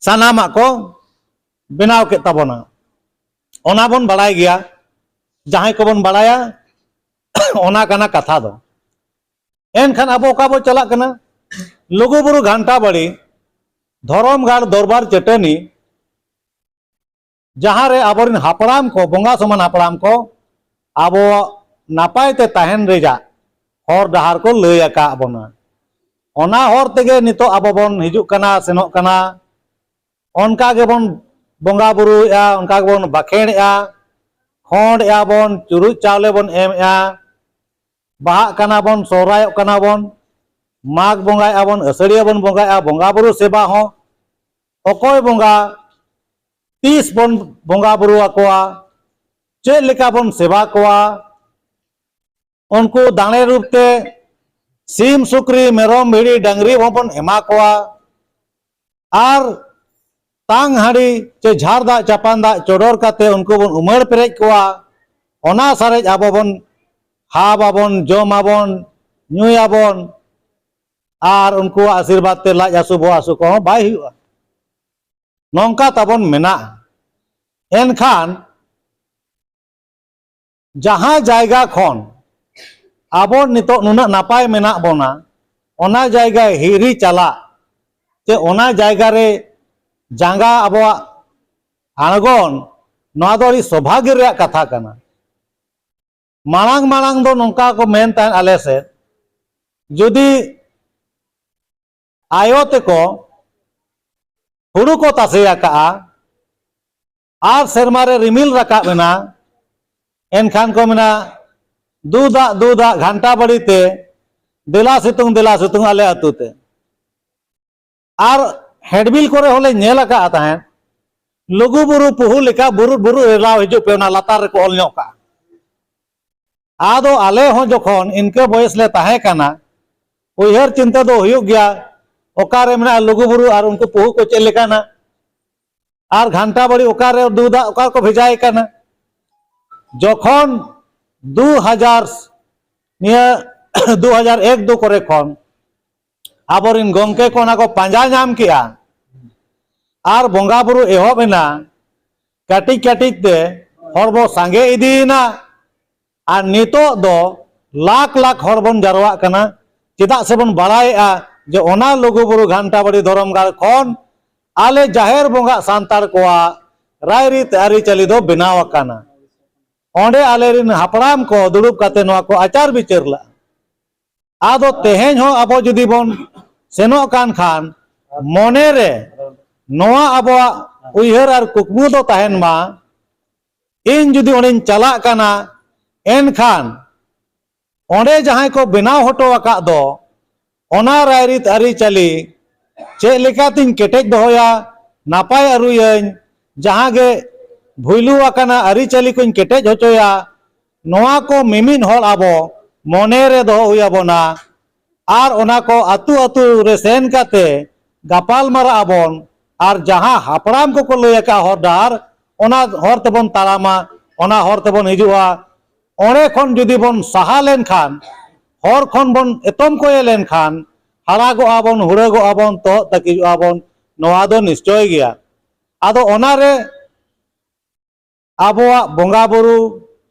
ᱥᱟᱱᱟᱢᱟᱜ ᱠᱚ ᱵᱮᱱᱟᱣ ᱠᱮᱫ ᱛᱟᱵᱚᱱᱟ᱾ ᱚᱱᱟ ᱵᱚᱱ ᱵᱟᱲᱟᱭ ᱜᱮᱭᱟ, ᱡᱟᱦᱟᱸᱭ ᱠᱚᱵᱚᱱ ᱵᱟᱲᱟᱭᱟ, ᱚᱱᱟ ᱠᱟᱱᱟ ᱠᱟᱛᱷᱟ ᱫᱚ᱾ ᱮᱱᱠᱷᱟᱱ ᱟᱵᱚ ᱚᱠᱟ ᱵᱚ ᱪᱟᱞᱟᱜ ᱠᱟᱱᱟ? ᱞᱩᱜᱩᱵᱩᱨᱩ ᱜᱷᱟᱱᱴᱟ ᱵᱟᱲᱤ ᱫᱷᱚᱨᱚᱢ ᱜᱟᱲ ᱫᱚᱨᱵᱟᱨ ᱪᱟᱹᱴᱟᱹᱱᱤ, ᱡᱟᱦᱟᱸ ᱨᱮ ᱟᱵᱚᱨᱮᱱ ᱦᱟᱯᱲᱟᱢ ᱠᱚ, ᱵᱚᱸᱜᱟ ᱥᱚᱢᱟᱱ ᱦᱟᱯᱲᱟᱢ ᱠᱚ ᱟᱵᱚ ᱱᱟᱯᱟᱭ ᱛᱮ ᱛᱟᱦᱮᱱ ᱨᱮᱭᱟᱜ ᱦᱚᱨ ᱰᱟᱦᱟᱨ ᱠᱚ ᱞᱟᱹᱭ ᱟᱠᱟᱫ ᱵᱚᱱᱟ᱾ ᱚᱱᱟ ᱦᱚᱨ ᱛᱮᱜᱮ ᱱᱤᱛᱚᱜ ᱟᱵᱚ ᱵᱚᱱ ᱦᱤᱡᱩᱜ ᱠᱟᱱᱟ, ᱥᱮᱱᱚᱜ ᱠᱟᱱᱟ᱾ ᱚᱱᱠᱟ ᱜᱮᱵᱚᱱ ᱵᱚᱸᱜᱟ ᱵᱩᱨᱩᱭᱮᱫᱼᱟ, ᱚᱱᱠᱟ ᱜᱮᱵᱚᱱ ᱵᱟᱠᱷᱮᱲᱮᱫᱼᱟ, ᱠᱷᱚᱸᱰᱮᱫᱼᱟ ᱵᱚᱱ, ᱪᱩᱨᱩᱡ ᱪᱟᱣᱞᱮ ᱵᱚᱱ ᱮᱢᱮᱫᱼᱟ, ᱵᱟᱦᱟᱜ ᱠᱟᱱᱟ ᱵᱚᱱ, ᱥᱚᱦᱨᱟᱭᱚᱜ ᱠᱟᱱᱟ ᱵᱚᱱ, ᱢᱟᱜᱽ ᱵᱚᱸᱜᱟᱭᱮᱫᱼᱟ ᱵᱚᱱ, ᱟᱹᱥᱟᱹᱲᱤᱭᱟᱹ ᱵᱚᱱ ᱵᱚᱸᱜᱟᱭᱮᱫᱼᱟ, ᱵᱚᱸᱜᱟ ᱵᱩᱨᱩ ᱥᱮᱵᱟ ᱦᱚᱸ, ᱚᱠᱚᱭ ᱵᱚᱸᱜᱟ ᱛᱤᱥ ᱵᱚᱱ ᱵᱚᱸᱜᱟ ᱵᱩᱨᱩ ᱟᱠᱚᱣᱟ, ᱪᱮᱫ ᱞᱮᱠᱟ ᱵᱚᱱ ᱥᱮᱵᱟ ᱠᱚᱣᱟ, ᱩᱱᱠᱩ ᱫᱟᱲᱮ ᱨᱩᱯ ᱛᱮ ᱥᱤᱢ, ᱥᱩᱠᱨᱤ, ᱢᱮᱨᱚᱢ, ᱵᱷᱤᱰᱤ, ᱰᱟᱹᱝᱨᱤ ᱦᱚᱸᱵᱚᱱ ᱮᱢᱟ ᱠᱚᱣᱟ᱾ ᱟᱨ ᱛᱟᱝ ᱦᱟᱺᱰᱤ ᱪᱮ ᱡᱷᱟᱨ ᱫᱟᱜ, ᱪᱟᱯᱟᱱ ᱫᱟᱜ ᱪᱚᱰᱚᱨ ᱠᱟᱛᱮ ᱩᱱᱠᱩ ᱵᱚᱱ ᱩᱢᱟᱹᱲ ᱯᱮᱨᱮᱡ ᱠᱚᱣᱟ᱾ ᱚᱱᱟ ᱥᱟᱨᱮᱡ ᱟᱵᱚ ᱵᱚᱱ ᱦᱟᱵ ᱟᱵᱚᱱ, ᱡᱚᱢ ᱟᱵᱚᱱ, ᱧᱩᱭᱟᱵᱚᱱ, ᱟᱨ ᱩᱱᱠᱩᱣᱟᱜ ᱟᱥᱤᱨᱵᱟᱫᱽ ᱛᱮ ᱞᱟᱡ ᱦᱟᱹᱥᱩ ᱵᱚᱦᱚᱜ ᱦᱟᱹᱥᱩ ᱠᱚᱦᱚᱸ ᱵᱟᱭ ᱦᱩᱭᱩᱜᱼᱟ᱾ ᱱᱚᱝᱠᱟ ᱛᱟᱵᱚᱱ ᱢᱮᱱᱟᱜᱼᱟ᱾ ᱮᱱᱠᱷᱟᱱ ᱡᱟᱦᱟᱸ ᱡᱟᱭᱜᱟ ᱠᱷᱚᱱ ᱟᱵᱚ ᱱᱤᱛᱚᱜ ᱱᱩᱱᱟᱹᱜ ᱱᱟᱯᱟᱭ ᱢᱮᱱᱟᱜ ᱵᱚᱱᱟ, ᱚᱱᱟ ᱡᱟᱭᱜᱟ ᱦᱤᱨᱤ ᱪᱟᱞᱟᱜ ᱪᱮ ᱚᱱᱟ ᱡᱟᱭᱜᱟ ᱨᱮ ᱡᱟᱸᱜᱟ ᱟᱵᱚᱣᱟᱜ ᱟᱬᱜᱚᱱ, ᱱᱚᱣᱟ ᱫᱚ ᱟᱹᱰᱤ ᱥᱚᱵᱷᱟᱜᱭᱚ ᱨᱮᱭᱟᱜ ᱠᱟᱛᱷᱟ ᱠᱟᱱᱟ᱾ ᱢᱟᱲᱟᱝ ᱢᱟᱲᱟᱝ ᱫᱚ ᱱᱚᱝᱠᱟ ᱠᱚ ᱢᱮᱱ ᱛᱟᱦᱮᱸᱫ ᱟᱞᱮ ᱥᱮᱫ, ᱡᱩᱫᱤ ᱟᱭᱳ ᱛᱮᱠᱚ ᱦᱩᱲᱩ ᱠᱚ ᱛᱟᱥᱮ ᱟᱠᱟᱜᱼᱟ ᱟᱨ ᱥᱮᱨᱢᱟ ᱨᱮ ᱨᱤᱢᱤᱞ ᱨᱟᱠᱟᱵ ᱮᱱᱟ, ᱮᱱᱠᱷᱟᱱ ᱠᱚ ᱢᱮᱱᱟ, "ᱫᱩ ᱫᱟᱜ, ᱫᱩ ᱫᱟᱜ ᱜᱷᱟᱱᱴᱟ ᱵᱟᱲᱤ ᱛᱮ, ᱫᱮᱞᱟ ᱥᱤᱛᱩᱝ, ᱫᱮᱞᱟ ᱥᱤᱛᱩᱝ ᱟᱞᱮ ᱟᱹᱛᱩ ᱛᱮ᱾" ᱟᱨ ᱦᱮᱰᱵᱤᱞ ᱠᱚᱨᱮ ᱦᱚᱸᱞᱮ ᱧᱮᱞ ᱟᱠᱟᱫ ᱛᱟᱦᱮᱸᱫ, "ᱞᱩᱜᱩ ᱵᱩᱨᱩ ᱯᱩᱦᱩ ᱞᱮᱠᱟ ᱵᱩᱨᱩ, ᱵᱩᱨᱩ ᱨᱮᱞᱟᱣ ᱦᱤᱡᱩᱜ ᱯᱮ", ᱚᱱᱟ ᱞᱟᱛᱟᱨ ᱨᱮᱠᱚ ᱚᱞ ᱧᱚᱜ ᱠᱟᱜᱼᱟ᱾ ᱟᱫᱚ ᱟᱞᱮ ᱦᱚᱸ ᱡᱚᱠᱷᱚᱱ ᱤᱱᱠᱟᱹ ᱵᱚᱭᱮᱥ ᱞᱮ ᱛᱟᱦᱮᱸ ᱠᱟᱱᱟ, ᱩᱭᱦᱟᱹᱨ ᱪᱤᱱᱛᱟᱹ ᱫᱚ ᱦᱩᱭᱩᱜ ᱜᱮᱭᱟ, ᱚᱠᱟᱨᱮ ᱢᱮᱱᱟᱜᱼᱟ ᱞᱩᱜᱩ ᱵᱩᱨᱩ ᱟᱨ ᱩᱱᱠᱩ ᱯᱩᱦᱩ ᱠᱚ ᱪᱮᱫ ᱞᱮᱠᱟᱱᱟ, ᱟᱨ ᱜᱷᱟᱱᱴᱟ ᱵᱟᱲᱤ ᱚᱠᱟᱨᱮ ᱫᱩ ᱫᱟᱜ ᱚᱠᱟ ᱠᱚ ᱵᱷᱮᱡᱟᱭ ᱠᱟᱱᱟ᱾ ᱡᱚᱠᱷᱚᱱ ᱫᱩ ᱦᱟᱡᱟᱨ, ᱱᱤᱭᱟᱹ ᱫᱩ ᱦᱟᱡᱟᱨ ᱮᱠ ᱫᱩ ᱠᱚᱨᱮ ᱠᱷᱚᱱ ᱟᱵᱚᱨᱮᱱ ᱜᱚᱢᱠᱮ ᱠᱚ ᱚᱱᱟ ᱠᱚ ᱯᱟᱸᱡᱟ ᱧᱟᱢ ᱠᱮᱜᱼᱟ᱾ ᱟᱨ ᱵᱚᱸᱜᱟ ᱵᱩᱨᱩ ᱮᱦᱚᱵ ᱮᱱᱟ, ᱠᱟᱹᱴᱤᱡ ᱠᱟᱹᱴᱤᱡ ᱛᱮ ᱦᱚᱲ ᱵᱚ ᱥᱟᱸᱜᱮ ᱤᱫᱤᱭᱮᱱᱟ᱾ ᱟᱨ ᱱᱤᱛᱚᱜ ᱫᱚ ᱞᱟᱠᱷ ᱞᱟᱠᱷ ᱦᱚᱲ ᱵᱚᱱ ᱡᱟᱨᱣᱟᱜ ᱠᱟᱱᱟ᱾ ᱪᱮᱫᱟᱜ ᱥᱮᱵᱚᱱ ᱵᱟᱲᱟᱭᱮᱜᱼᱟ ᱡᱮ ᱚᱱᱟ ᱞᱩᱜᱩᱵᱩᱨᱩ ᱜᱷᱟᱱᱴᱟ ᱵᱟᱲᱤ ᱫᱷᱚᱨᱚᱢ ᱜᱟᱲ ᱠᱷᱚᱱ ᱟᱞᱮ ᱡᱟᱦᱮᱨ ᱵᱚᱸᱜᱟ ᱥᱟᱱᱛᱟᱲ ᱠᱚᱣᱟᱜ ᱨᱟᱭᱨᱤᱛ ᱟᱹᱨᱤᱪᱟᱹᱞᱤ ᱫᱚ ᱵᱮᱱᱟᱣ ᱟᱠᱟᱱᱟ᱾ ᱚᱸᱰᱮ ᱟᱞᱮᱨᱮᱱ ᱦᱟᱯᱲᱟᱢ ᱠᱚ ᱫᱩᱲᱩᱵ ᱠᱟᱛᱮ ᱱᱚᱣᱟ ᱠᱚ ᱟᱪᱟᱨ ᱵᱤᱪᱟᱹᱨ ᱞᱟᱜᱼᱟ᱾ ᱟᱫᱚ ᱛᱮᱦᱮᱧ ᱦᱚᱸ ᱟᱵᱚ ᱡᱩᱫᱤ ᱵᱚᱱ ᱥᱮᱱᱚᱜ ᱠᱟᱱ ᱠᱷᱟᱱ, ᱢᱚᱱᱮ ᱨᱮ ᱱᱚᱣᱟ ᱟᱵᱚᱣᱟᱜ ᱩᱭᱦᱟᱹᱨ ᱟᱨ ᱠᱩᱠᱢᱩ ᱫᱚ ᱛᱟᱦᱮᱱ ᱢᱟ, ᱤᱧ ᱡᱩᱫᱤ ᱚᱸᱰᱮᱧ ᱪᱟᱞᱟᱜ ᱠᱟᱱᱟ, ᱮᱱᱠᱷᱟᱱ ᱚᱸᱰᱮ ᱡᱟᱦᱟᱸᱭ ᱠᱚ ᱵᱮᱱᱟᱣ ᱦᱚᱴᱚ ᱟᱠᱟᱫ ᱫᱚ, ᱚᱱᱟ ᱨᱟᱭᱨᱤᱛ ᱟᱹᱨᱤᱪᱟᱹᱞᱤ ᱪᱮᱫ ᱞᱮᱠᱟᱛᱤᱧ ᱠᱮᱴᱮᱡ ᱫᱚᱦᱚᱭᱟ, ᱱᱟᱯᱟᱭ ᱟᱹᱨᱩᱭᱟᱹᱧ, ᱡᱟᱦᱟᱸ ᱜᱮ ᱵᱷᱩᱭᱞᱩ ᱟᱠᱟᱱᱟ ᱟᱹᱨᱤᱪᱟᱹᱞᱤ ᱠᱚᱧ ᱠᱮᱴᱮᱡ ᱦᱚᱪᱚᱭᱟ, ᱱᱚᱣᱟ ᱠᱚ ᱢᱤᱢᱤᱫ ᱦᱚᱲ ᱟᱵᱚ ᱢᱚᱱᱮ ᱨᱮ ᱫᱚᱦᱚ ᱦᱩᱭ ᱟᱵᱚᱱᱟ᱾ ᱟᱨ ᱚᱱᱟ ᱠᱚ ᱟᱹᱛᱩ ᱟᱹᱛᱩ ᱨᱮ ᱥᱮᱱ ᱠᱟᱛᱮ ᱜᱟᱯᱟᱞ ᱢᱟᱨᱟᱜ ᱟᱵᱚᱱ᱾ ᱟᱨ ᱡᱟᱦᱟᱸ ᱦᱟᱯᱲᱟᱢ ᱠᱚᱠᱚ ᱞᱟᱹᱭ ᱟᱠᱟᱫ ᱦᱚᱨ ᱰᱟᱦᱟᱨ, ᱚᱱᱟ ᱦᱚᱨ ᱛᱮᱵᱚᱱ ᱛᱟᱲᱟᱢᱟ, ᱚᱱᱟ ᱦᱚᱨ ᱛᱮᱵᱚᱱ ᱦᱤᱡᱩᱜᱼᱟ᱾ ᱚᱸᱰᱮ ᱠᱷᱚᱱ ᱡᱩᱫᱤ ᱵᱚᱱ ᱥᱟᱦᱟ ᱞᱮᱱᱠᱷᱟᱱ, ᱦᱚᱨ ᱠᱷᱚᱱ ᱵᱚᱱ ᱮᱛᱚᱢ ᱠᱚᱭᱮ ᱞᱮᱱᱠᱷᱟᱱ, ᱦᱟᱲᱟᱜᱚᱜᱼᱟ ᱵᱚᱱ, ᱦᱩᱲᱟᱹᱜᱚᱜᱼᱟ ᱵᱚᱱ, ᱛᱚᱦᱚᱫ ᱛᱟᱹᱠᱤᱡᱚᱜᱼᱟ ᱵᱚᱱ, ᱱᱚᱣᱟ ᱫᱚ ᱱᱤᱥᱪᱚᱭ ᱜᱮᱭᱟ᱾ ᱟᱫᱚ ᱚᱱᱟᱨᱮ ᱟᱵᱚᱣᱟᱜ ᱵᱚᱸᱜᱟ ᱵᱩᱨᱩ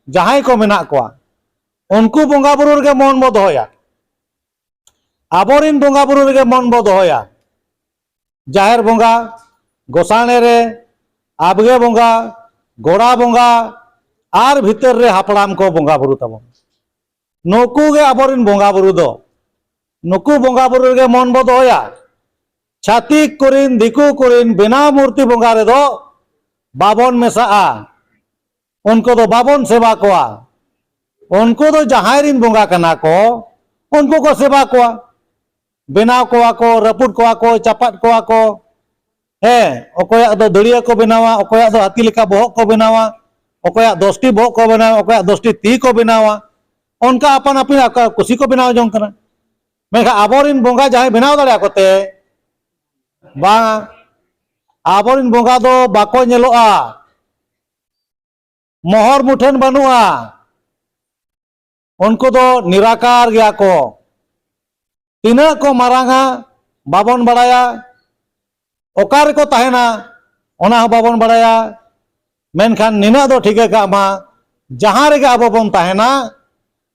ᱡᱟᱦᱟᱸᱭ ᱠᱚ ᱢᱮᱱᱟᱜ ᱠᱚᱣᱟ, ᱩᱱᱠᱩ ᱵᱚᱸᱜᱟ ᱵᱩᱨᱩ ᱨᱮᱜᱮ ᱢᱚᱱ ᱵᱚ ᱫᱚᱦᱚᱭᱟ᱾ ᱟᱵᱚᱨᱤᱱ ᱵᱚᱸᱜᱟ ᱵᱩᱨᱩ ᱨᱮᱜᱮ ᱢᱚᱱ ᱵᱚ ᱫᱚᱦᱚᱭᱟ᱾ ᱡᱟᱦᱮᱨ ᱵᱚᱸᱜᱟ, ᱜᱚᱥᱟᱬᱮ ᱨᱮ, ᱟᱵᱜᱮ ᱵᱚᱸᱜᱟ, ᱜᱚᱲᱟ ᱵᱚᱸᱜᱟ, ᱟᱨ ᱵᱷᱤᱛᱟᱹᱨ ᱨᱮ ᱦᱟᱯᱲᱟᱢ ᱠᱚ ᱵᱚᱸᱜᱟ ᱵᱩᱨᱩ ᱛᱟᱵᱚᱱ᱾ ᱱᱩᱠᱩ ᱜᱮ ᱟᱵᱚᱨᱤᱱ ᱵᱚᱸᱜᱟ ᱵᱩᱨᱩ ᱫᱚ᱾ ᱱᱩᱠᱩ ᱵᱚᱸᱜᱟ ᱵᱩᱨᱩ ᱨᱮᱜᱮ ᱢᱚᱱ ᱵᱚ ᱫᱚᱦᱚᱭᱟ᱾ ᱪᱷᱟᱹᱛᱤᱠ ᱠᱚᱨᱮᱱ, ᱫᱤᱠᱩ ᱠᱚᱨᱮᱱ ᱵᱮᱱᱟᱣ ᱢᱩᱨᱛᱤ ᱵᱚᱸᱜᱟ ᱨᱮᱫᱚ ᱵᱟᱵᱚᱱ ᱢᱮᱥᱟᱜᱼᱟ᱾ ᱩᱱᱠᱩ ᱫᱚ ᱵᱟᱵᱚᱱ ᱥᱮᱵᱟ ᱠᱚᱣᱟ᱾ ᱩᱱᱠᱩ ᱫᱚ ᱡᱟᱦᱟᱸᱭ ᱨᱤᱱ ᱵᱚᱸᱜᱟ ᱠᱟᱱᱟ ᱠᱚ, ᱩᱱᱠᱩ ᱠᱚ ᱥᱮᱵᱟ ᱠᱚᱣᱟ᱾ ᱵᱮᱱᱟᱣ ᱠᱚᱣᱟ ᱠᱚ, ᱨᱟᱹᱯᱩᱫ ᱠᱚᱣᱟ ᱠᱚ, ᱪᱟᱯᱟᱫ ᱠᱚᱣᱟ ᱠᱚ᱾ ᱦᱮᱸ, ᱚᱠᱚᱭᱟᱜ ᱫᱚ ᱫᱟᱹᱲᱤᱭᱟᱹ ᱠᱚ ᱵᱮᱱᱟᱣᱟ, ᱚᱠᱚᱭᱟᱜ ᱫᱚ ᱦᱟᱹᱛᱤ ᱞᱮᱠᱟ ᱵᱚᱦᱚᱜ ᱠᱚ ᱵᱮᱱᱟᱣᱟ, ᱚᱠᱚᱭᱟᱜ ᱫᱚᱥᱴᱤ ᱵᱚᱦᱚᱜ ᱠᱚ ᱵᱮᱱᱟᱣᱟ, ᱚᱠᱚᱭᱟᱜ ᱫᱚᱥᱴᱤ ᱛᱤ ᱠᱚ ᱵᱮᱱᱟᱣᱟ᱾ ᱚᱱᱠᱟ ᱟᱯᱟᱱ ᱟᱹᱯᱤᱱ ᱟᱠᱚ ᱠᱩᱥᱤ ᱠᱚ ᱵᱮᱱᱟᱣ ᱡᱚᱝ ᱠᱟᱱᱟ᱾ ᱢᱮᱱᱠᱷᱟᱱ ᱟᱵᱚᱨᱤᱱ ᱵᱚᱸᱜᱟ ᱡᱟᱦᱟᱸᱭ ᱵᱮᱱᱟᱣ ᱫᱟᱲᱮᱭᱟᱠᱚ ᱛᱮ, ᱵᱟᱝ, ᱟᱵᱚᱨᱤᱱ ᱵᱚᱸᱜᱟ ᱫᱚ ᱵᱟᱠᱚ ᱧᱮᱞᱚᱜᱼᱟ᱾ ᱢᱚᱦᱚᱨ ᱢᱩᱴᱷᱟᱹᱱ ᱵᱟᱹᱱᱩᱜᱼᱟ᱾ ᱩᱱᱠᱩ ᱫᱚ ᱱᱤᱨᱟᱠᱟᱨ ᱜᱮᱭᱟ ᱠᱚ᱾ ᱛᱤᱱᱟᱹᱜ ᱠᱚ ᱢᱟᱨᱟᱝᱟ ᱵᱟᱵᱚᱱ ᱵᱟᱲᱟᱭᱟ, ᱚᱠᱟ ᱨᱮᱠᱚ ᱛᱟᱦᱮᱱᱟ ᱚᱱᱟ ᱦᱚᱸ ᱵᱟᱵᱚᱱ ᱵᱟᱲᱟᱭᱟ᱾ ᱢᱮᱱᱠᱷᱟᱱ ᱱᱤᱱᱟᱹᱜ ᱫᱚ ᱴᱷᱤᱠᱟᱹ ᱠᱟᱜ ᱢᱟ, ᱡᱟᱦᱟᱸ ᱨᱮᱜᱮ ᱟᱵᱚ ᱵᱚᱱ ᱛᱟᱦᱮᱱᱟ,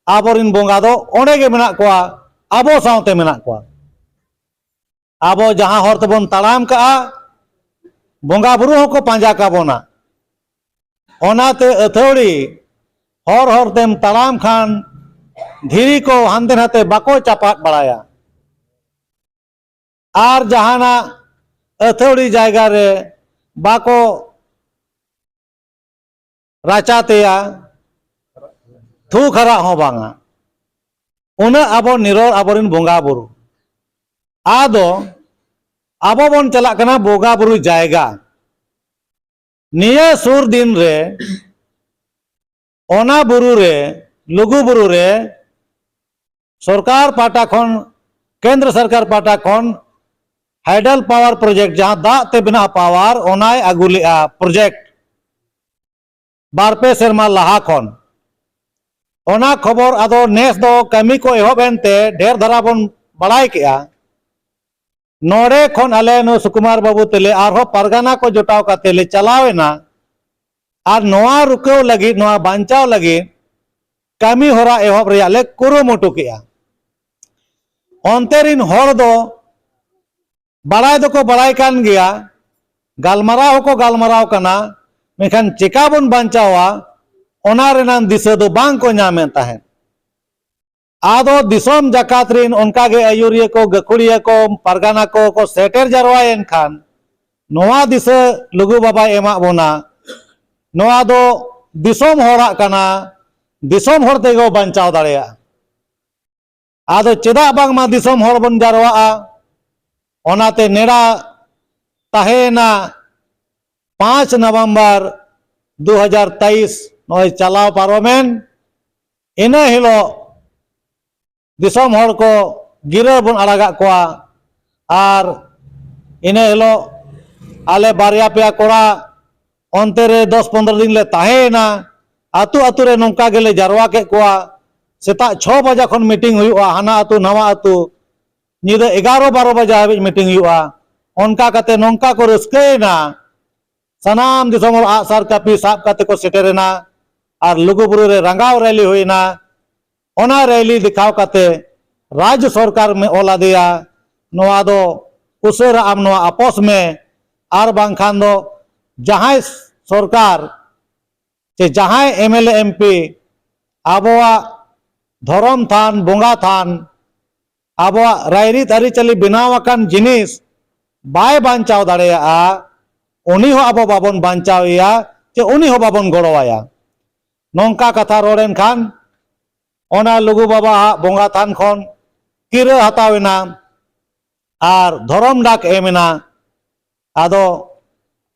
ᱟᱵᱚᱨᱤᱱ ᱵᱚᱸᱜᱟ ᱫᱚ ᱚᱸᱰᱮ ᱜᱮ ᱢᱮᱱᱟᱜ ᱠᱚᱣᱟ, ᱟᱵᱚ ᱥᱟᱶᱛᱮ ᱢᱮᱱᱟᱜ ᱠᱚᱣᱟ᱾ ᱟᱵᱚ ᱡᱟᱦᱟᱸ ᱦᱚᱨ ᱛᱮᱵᱚᱱ ᱛᱟᱲᱟᱢ ᱠᱟᱜᱼᱟ, ᱵᱚᱸᱜᱟ ᱵᱩᱨᱩ ᱦᱚᱸᱠᱚ ᱯᱟᱸᱡᱟ ᱠᱟᱵᱚᱱᱟ᱾ ᱚᱱᱟᱛᱮ ᱟᱹᱛᱷᱟᱹᱣᱲᱤ ᱦᱚᱨ ᱦᱚᱨ ᱛᱮᱢ ᱛᱟᱲᱟᱢ ᱠᱷᱟᱱ ᱫᱷᱤᱨᱤ ᱠᱚ ᱦᱟᱱᱛᱮ ᱱᱟᱛᱮ ᱵᱟᱠᱚ ᱪᱟᱯᱟᱫ ᱵᱟᱲᱟᱭᱟ᱾ ᱟᱨ ᱡᱟᱦᱟᱱᱟᱜ ᱟᱹᱛᱷᱟᱹᱣᱲᱤ ᱡᱟᱭᱜᱟ ᱨᱮ ᱵᱟᱠᱚ ᱨᱟᱪᱟ ᱛᱮᱭᱟ, ᱛᱷᱩ ᱠᱷᱟᱨᱟᱜ ᱦᱚᱸ ᱵᱟᱝᱟ᱾ ᱩᱱᱟᱹᱜ ᱟᱵᱚ ᱱᱤᱨᱚᱲ ᱟᱵᱚᱨᱮᱱ ᱵᱚᱸᱜᱟ ᱵᱩᱨᱩ᱾ ᱟᱫᱚ ᱟᱵᱚ ᱵᱚᱱ ᱪᱟᱞᱟᱜ ᱠᱟᱱᱟ ᱵᱚᱸᱜᱟ ᱵᱩᱨᱩ ᱡᱟᱭᱜᱟ᱾ ᱱᱤᱭᱟᱹ ᱥᱩᱨ ᱫᱤᱱ ᱨᱮ ᱚᱱᱟ ᱵᱩᱨᱩ ᱨᱮ, ᱞᱩᱜᱩ ᱵᱩᱨᱩ ᱨᱮ ᱥᱚᱨᱠᱟᱨ ᱯᱟᱦᱴᱟ ᱠᱷᱚᱱ, ᱠᱮᱱᱫᱨᱚ ᱥᱚᱨᱠᱟᱨ ᱯᱟᱦᱴᱟ ᱠᱷᱚᱱ ᱦᱟᱭᱰᱟᱞ ᱯᱟᱣᱟᱨ ᱯᱨᱚᱡᱮᱠᱴ, ᱡᱟᱦᱟᱸ ᱫᱟᱜ ᱛᱮ ᱵᱮᱱᱟᱣ ᱯᱟᱣᱟᱨ, ᱚᱱᱟᱭ ᱟᱹᱜᱩ ᱞᱮᱜᱼᱟ ᱯᱨᱚᱡᱮᱠᱴ᱾ ᱵᱟᱨ ᱯᱮ ᱥᱮᱨᱢᱟ ᱞᱟᱦᱟ ᱠᱷᱚᱱ ᱚᱱᱟ ᱠᱷᱚᱵᱚᱨ, ᱟᱫᱚ ᱱᱮᱥ ᱫᱚ ᱠᱟᱹᱢᱤ ᱠᱚ ᱮᱦᱚᱵ ᱮᱱᱛᱮ ᱰᱷᱮᱨ ᱫᱷᱟᱨᱟ ᱵᱚᱱ ᱵᱟᱲᱟᱭ ᱠᱮᱜᱼᱟ᱾ ᱱᱚᱰᱮ ᱠᱷᱚᱱ ᱟᱞᱮ ᱱᱩᱭ ᱥᱩᱠᱩᱢᱟᱨ ᱵᱟᱹᱵᱩ ᱛᱮᱞᱮ ᱟᱨᱦᱚᱸ ᱯᱟᱨᱜᱟᱱᱟ ᱠᱚ ᱡᱚᱴᱟᱣ ᱠᱟᱛᱮ ᱞᱮ ᱪᱟᱞᱟᱣ ᱮᱱᱟ ᱟᱨ ᱱᱚᱣᱟ ᱨᱩᱠᱟᱹᱣ ᱞᱟᱹᱜᱤᱫ, ᱱᱚᱣᱟ ᱵᱟᱧᱪᱟᱣ ᱞᱟᱹᱜᱤᱫ ᱠᱟᱹᱢᱤ ᱦᱚᱨᱟ ᱮᱦᱚᱵ ᱨᱮᱭᱟᱜ ᱞᱮ ᱠᱩᱨᱩᱢᱩᱴᱩ ᱠᱮᱜᱼᱟ᱾ ᱚᱱᱛᱮ ᱨᱤᱱ ᱦᱚᱲ ᱫᱚ ᱵᱟᱲᱟᱭ ᱫᱚᱠᱚ ᱵᱟᱲᱟᱭ ᱠᱟᱱ ᱜᱮᱭᱟ, ᱜᱟᱞᱢᱟᱨᱟᱣ ᱦᱚᱸᱠᱚ ᱜᱟᱞᱢᱟᱨᱟᱣ ᱠᱟᱱᱟ, ᱢᱮᱱᱠᱷᱟᱱ ᱪᱮᱠᱟ ᱵᱚᱱ ᱵᱟᱧᱪᱟᱣᱟ, ᱚᱱᱟ ᱨᱮᱱᱟᱜ ᱫᱤᱥᱟᱹ ᱫᱚ ᱵᱟᱝ ᱠᱚ ᱧᱟᱢᱮᱫ ᱛᱟᱦᱮᱸᱫ᱾ ᱟᱫᱚ ᱫᱤᱥᱚᱢ ᱡᱟᱠᱟᱛ ᱨᱤᱱ ᱚᱱᱠᱟᱜᱮ ᱟᱹᱭᱩᱨᱤᱭᱟᱹ ᱠᱚ, ᱜᱟᱹᱠᱷᱩᱲᱤᱭᱟᱹ ᱠᱚ, ᱯᱟᱨᱜᱟᱱᱟ ᱠᱚ ᱠᱚ ᱥᱮᱴᱮᱨ ᱡᱟᱨᱣᱟᱭᱮᱱ ᱠᱷᱟᱱ, ᱱᱚᱣᱟ ᱫᱤᱥᱟᱹ ᱞᱩᱜᱩ ᱵᱟᱵᱟᱭ ᱮᱢᱟᱜ ᱵᱚᱱᱟ, ᱱᱚᱣᱟ ᱫᱚ ᱫᱤᱥᱚᱢ ᱦᱚᱲᱟᱜ ᱠᱟᱱᱟ, ᱫᱤᱥᱚᱢ ᱦᱚᱲ ᱛᱮᱜᱮ ᱵᱚ ᱵᱟᱧᱪᱟᱣ ᱫᱟᱲᱮᱭᱟᱜᱼᱟ᱾ ᱟᱫᱚ ᱪᱮᱫᱟᱜ ᱵᱟᱝᱢᱟ ᱫᱤᱥᱚᱢ ᱦᱚᱲ ᱵᱚᱱ ᱡᱟᱨᱣᱟᱜᱼᱟ? ᱚᱱᱟᱛᱮ ᱱᱮᱰᱟ ᱛᱟᱦᱮᱸᱭᱮᱱᱟ ᱯᱟᱸᱪ ᱱᱚᱵᱷᱮᱢᱵᱚᱨ ᱫᱩ ᱦᱟᱡᱟᱨ ᱛᱮᱭᱤᱥ, ᱱᱚᱜᱼᱚᱭ ᱪᱟᱞᱟᱣ ᱯᱟᱨᱚᱢᱮᱱ, ᱤᱱᱟᱹ ᱦᱤᱞᱳᱜ ᱫᱤᱥᱚᱢ ᱦᱚᱲ ᱠᱚ ᱜᱤᱨᱟᱹ ᱵᱚᱱ ᱟᱲᱟᱜᱟᱜ ᱠᱚᱣᱟ᱾ ᱟᱨ ᱤᱱᱟᱹ ᱦᱤᱞᱳᱜ ᱟᱞᱮ ᱵᱟᱨᱭᱟ ᱯᱮᱭᱟ ᱠᱚᱲᱟ ᱚᱱᱛᱮ ᱨᱮ ᱫᱚᱥ ᱯᱚᱱᱨᱚ ᱫᱤᱱ ᱞᱮ ᱛᱟᱦᱮᱸᱭᱮᱱᱟ᱾ ᱟᱹᱛᱩ ᱟᱹᱛᱩ ᱨᱮ ᱱᱚᱝᱠᱟ ᱜᱮᱞᱮ ᱡᱟᱨᱣᱟ ᱠᱮᱫ ᱠᱚᱣᱟ᱾ ᱥᱮᱛᱟᱜ ᱪᱷᱚ ᱵᱟᱡᱟ ᱠᱷᱚᱱ ᱢᱤᱴᱤᱝ ᱦᱩᱭᱩᱜᱼᱟ, ᱦᱟᱱᱟ ᱟᱹᱛᱩ ᱱᱟᱣᱟ ᱟᱹᱛᱩ, ᱧᱤᱫᱟᱹ ᱮᱜᱟᱨᱚ ᱵᱟᱨᱚ ᱵᱟᱡᱟ ᱦᱟᱹᱵᱤᱡ ᱢᱤᱴᱤᱝ ᱦᱩᱭᱩᱜᱼᱟ᱾ ᱚᱱᱠᱟ ᱠᱟᱛᱮ ᱱᱚᱝᱠᱟ ᱠᱚ ᱨᱟᱹᱥᱠᱟᱹᱭᱮᱱᱟ, ᱥᱟᱱᱟᱢ ᱫᱤᱥᱚᱢ ᱦᱚᱲ ᱟᱜᱼᱥᱟᱨ ᱠᱟᱹᱯᱤ ᱥᱟᱵ ᱠᱟᱛᱮ ᱠᱚ ᱥᱮᱴᱮᱨᱮᱱᱟ ᱟᱨ ᱞᱩᱜᱩᱵᱩᱨᱩ ᱨᱮ ᱨᱟᱸᱜᱟᱣ ᱨᱮᱞᱤ ᱦᱩᱭᱮᱱᱟ᱾ ᱚᱱᱟ ᱨᱮᱞᱤ ᱫᱮᱠᱷᱟᱣ ᱠᱟᱛᱮ ᱨᱟᱡᱽ ᱥᱚᱨᱠᱟᱨ ᱢᱮ ᱚᱞ ᱟᱫᱮᱭᱟ, ᱱᱚᱣᱟ ᱫᱚ ᱩᱥᱟᱹᱨᱟ ᱟᱢ ᱱᱚᱣᱟ ᱟᱯᱚᱥ ᱢᱮ, ᱟᱨ ᱵᱟᱝᱠᱷᱟᱱ ᱫᱚ ᱡᱟᱦᱟᱸᱭ ᱥᱚᱨᱠᱟᱨ ᱪᱮ ᱡᱟᱦᱟᱸᱭ M L A M P ᱟᱵᱚᱣᱟᱜ ᱫᱷᱚᱨᱚᱢ ᱛᱷᱟᱱ, ᱵᱚᱸᱜᱟ ᱛᱷᱟᱱ, ᱟᱵᱚᱣᱟᱜ ᱨᱟᱭᱨᱤᱛ ᱟᱹᱨᱤᱪᱟᱹᱞᱤ ᱵᱮᱱᱟᱣ ᱟᱠᱟᱱ ᱡᱤᱱᱤᱥ ᱵᱟᱭ ᱵᱟᱧᱪᱟᱣ ᱫᱟᱲᱮᱭᱟᱜᱼᱟ, ᱩᱱᱤ ᱦᱚᱸ ᱟᱵᱚ ᱵᱟᱵᱚᱱ ᱵᱟᱧᱪᱟᱣ ᱮᱭᱟ, ᱪᱮ ᱩᱱᱤ ᱦᱚᱸ ᱵᱟᱵᱚᱱ ᱜᱚᱲᱚ ᱟᱭᱟ᱾ ᱱᱚᱝᱠᱟ ᱠᱟᱛᱷᱟ ᱨᱚᱲ ᱮᱱ ᱠᱷᱟᱱ ᱚᱱᱟ ᱞᱩᱜᱩ ᱵᱟᱵᱟᱣᱟᱜ ᱵᱚᱸᱜᱟ ᱛᱷᱟᱱ ᱠᱷᱚᱱ ᱠᱤᱨᱟᱹ ᱦᱟᱛᱟᱣ ᱮᱱᱟ ᱟᱨ ᱫᱷᱚᱨᱚᱢ ᱰᱟᱠ ᱮᱢ ᱮᱱᱟ᱾ ᱟᱫᱚ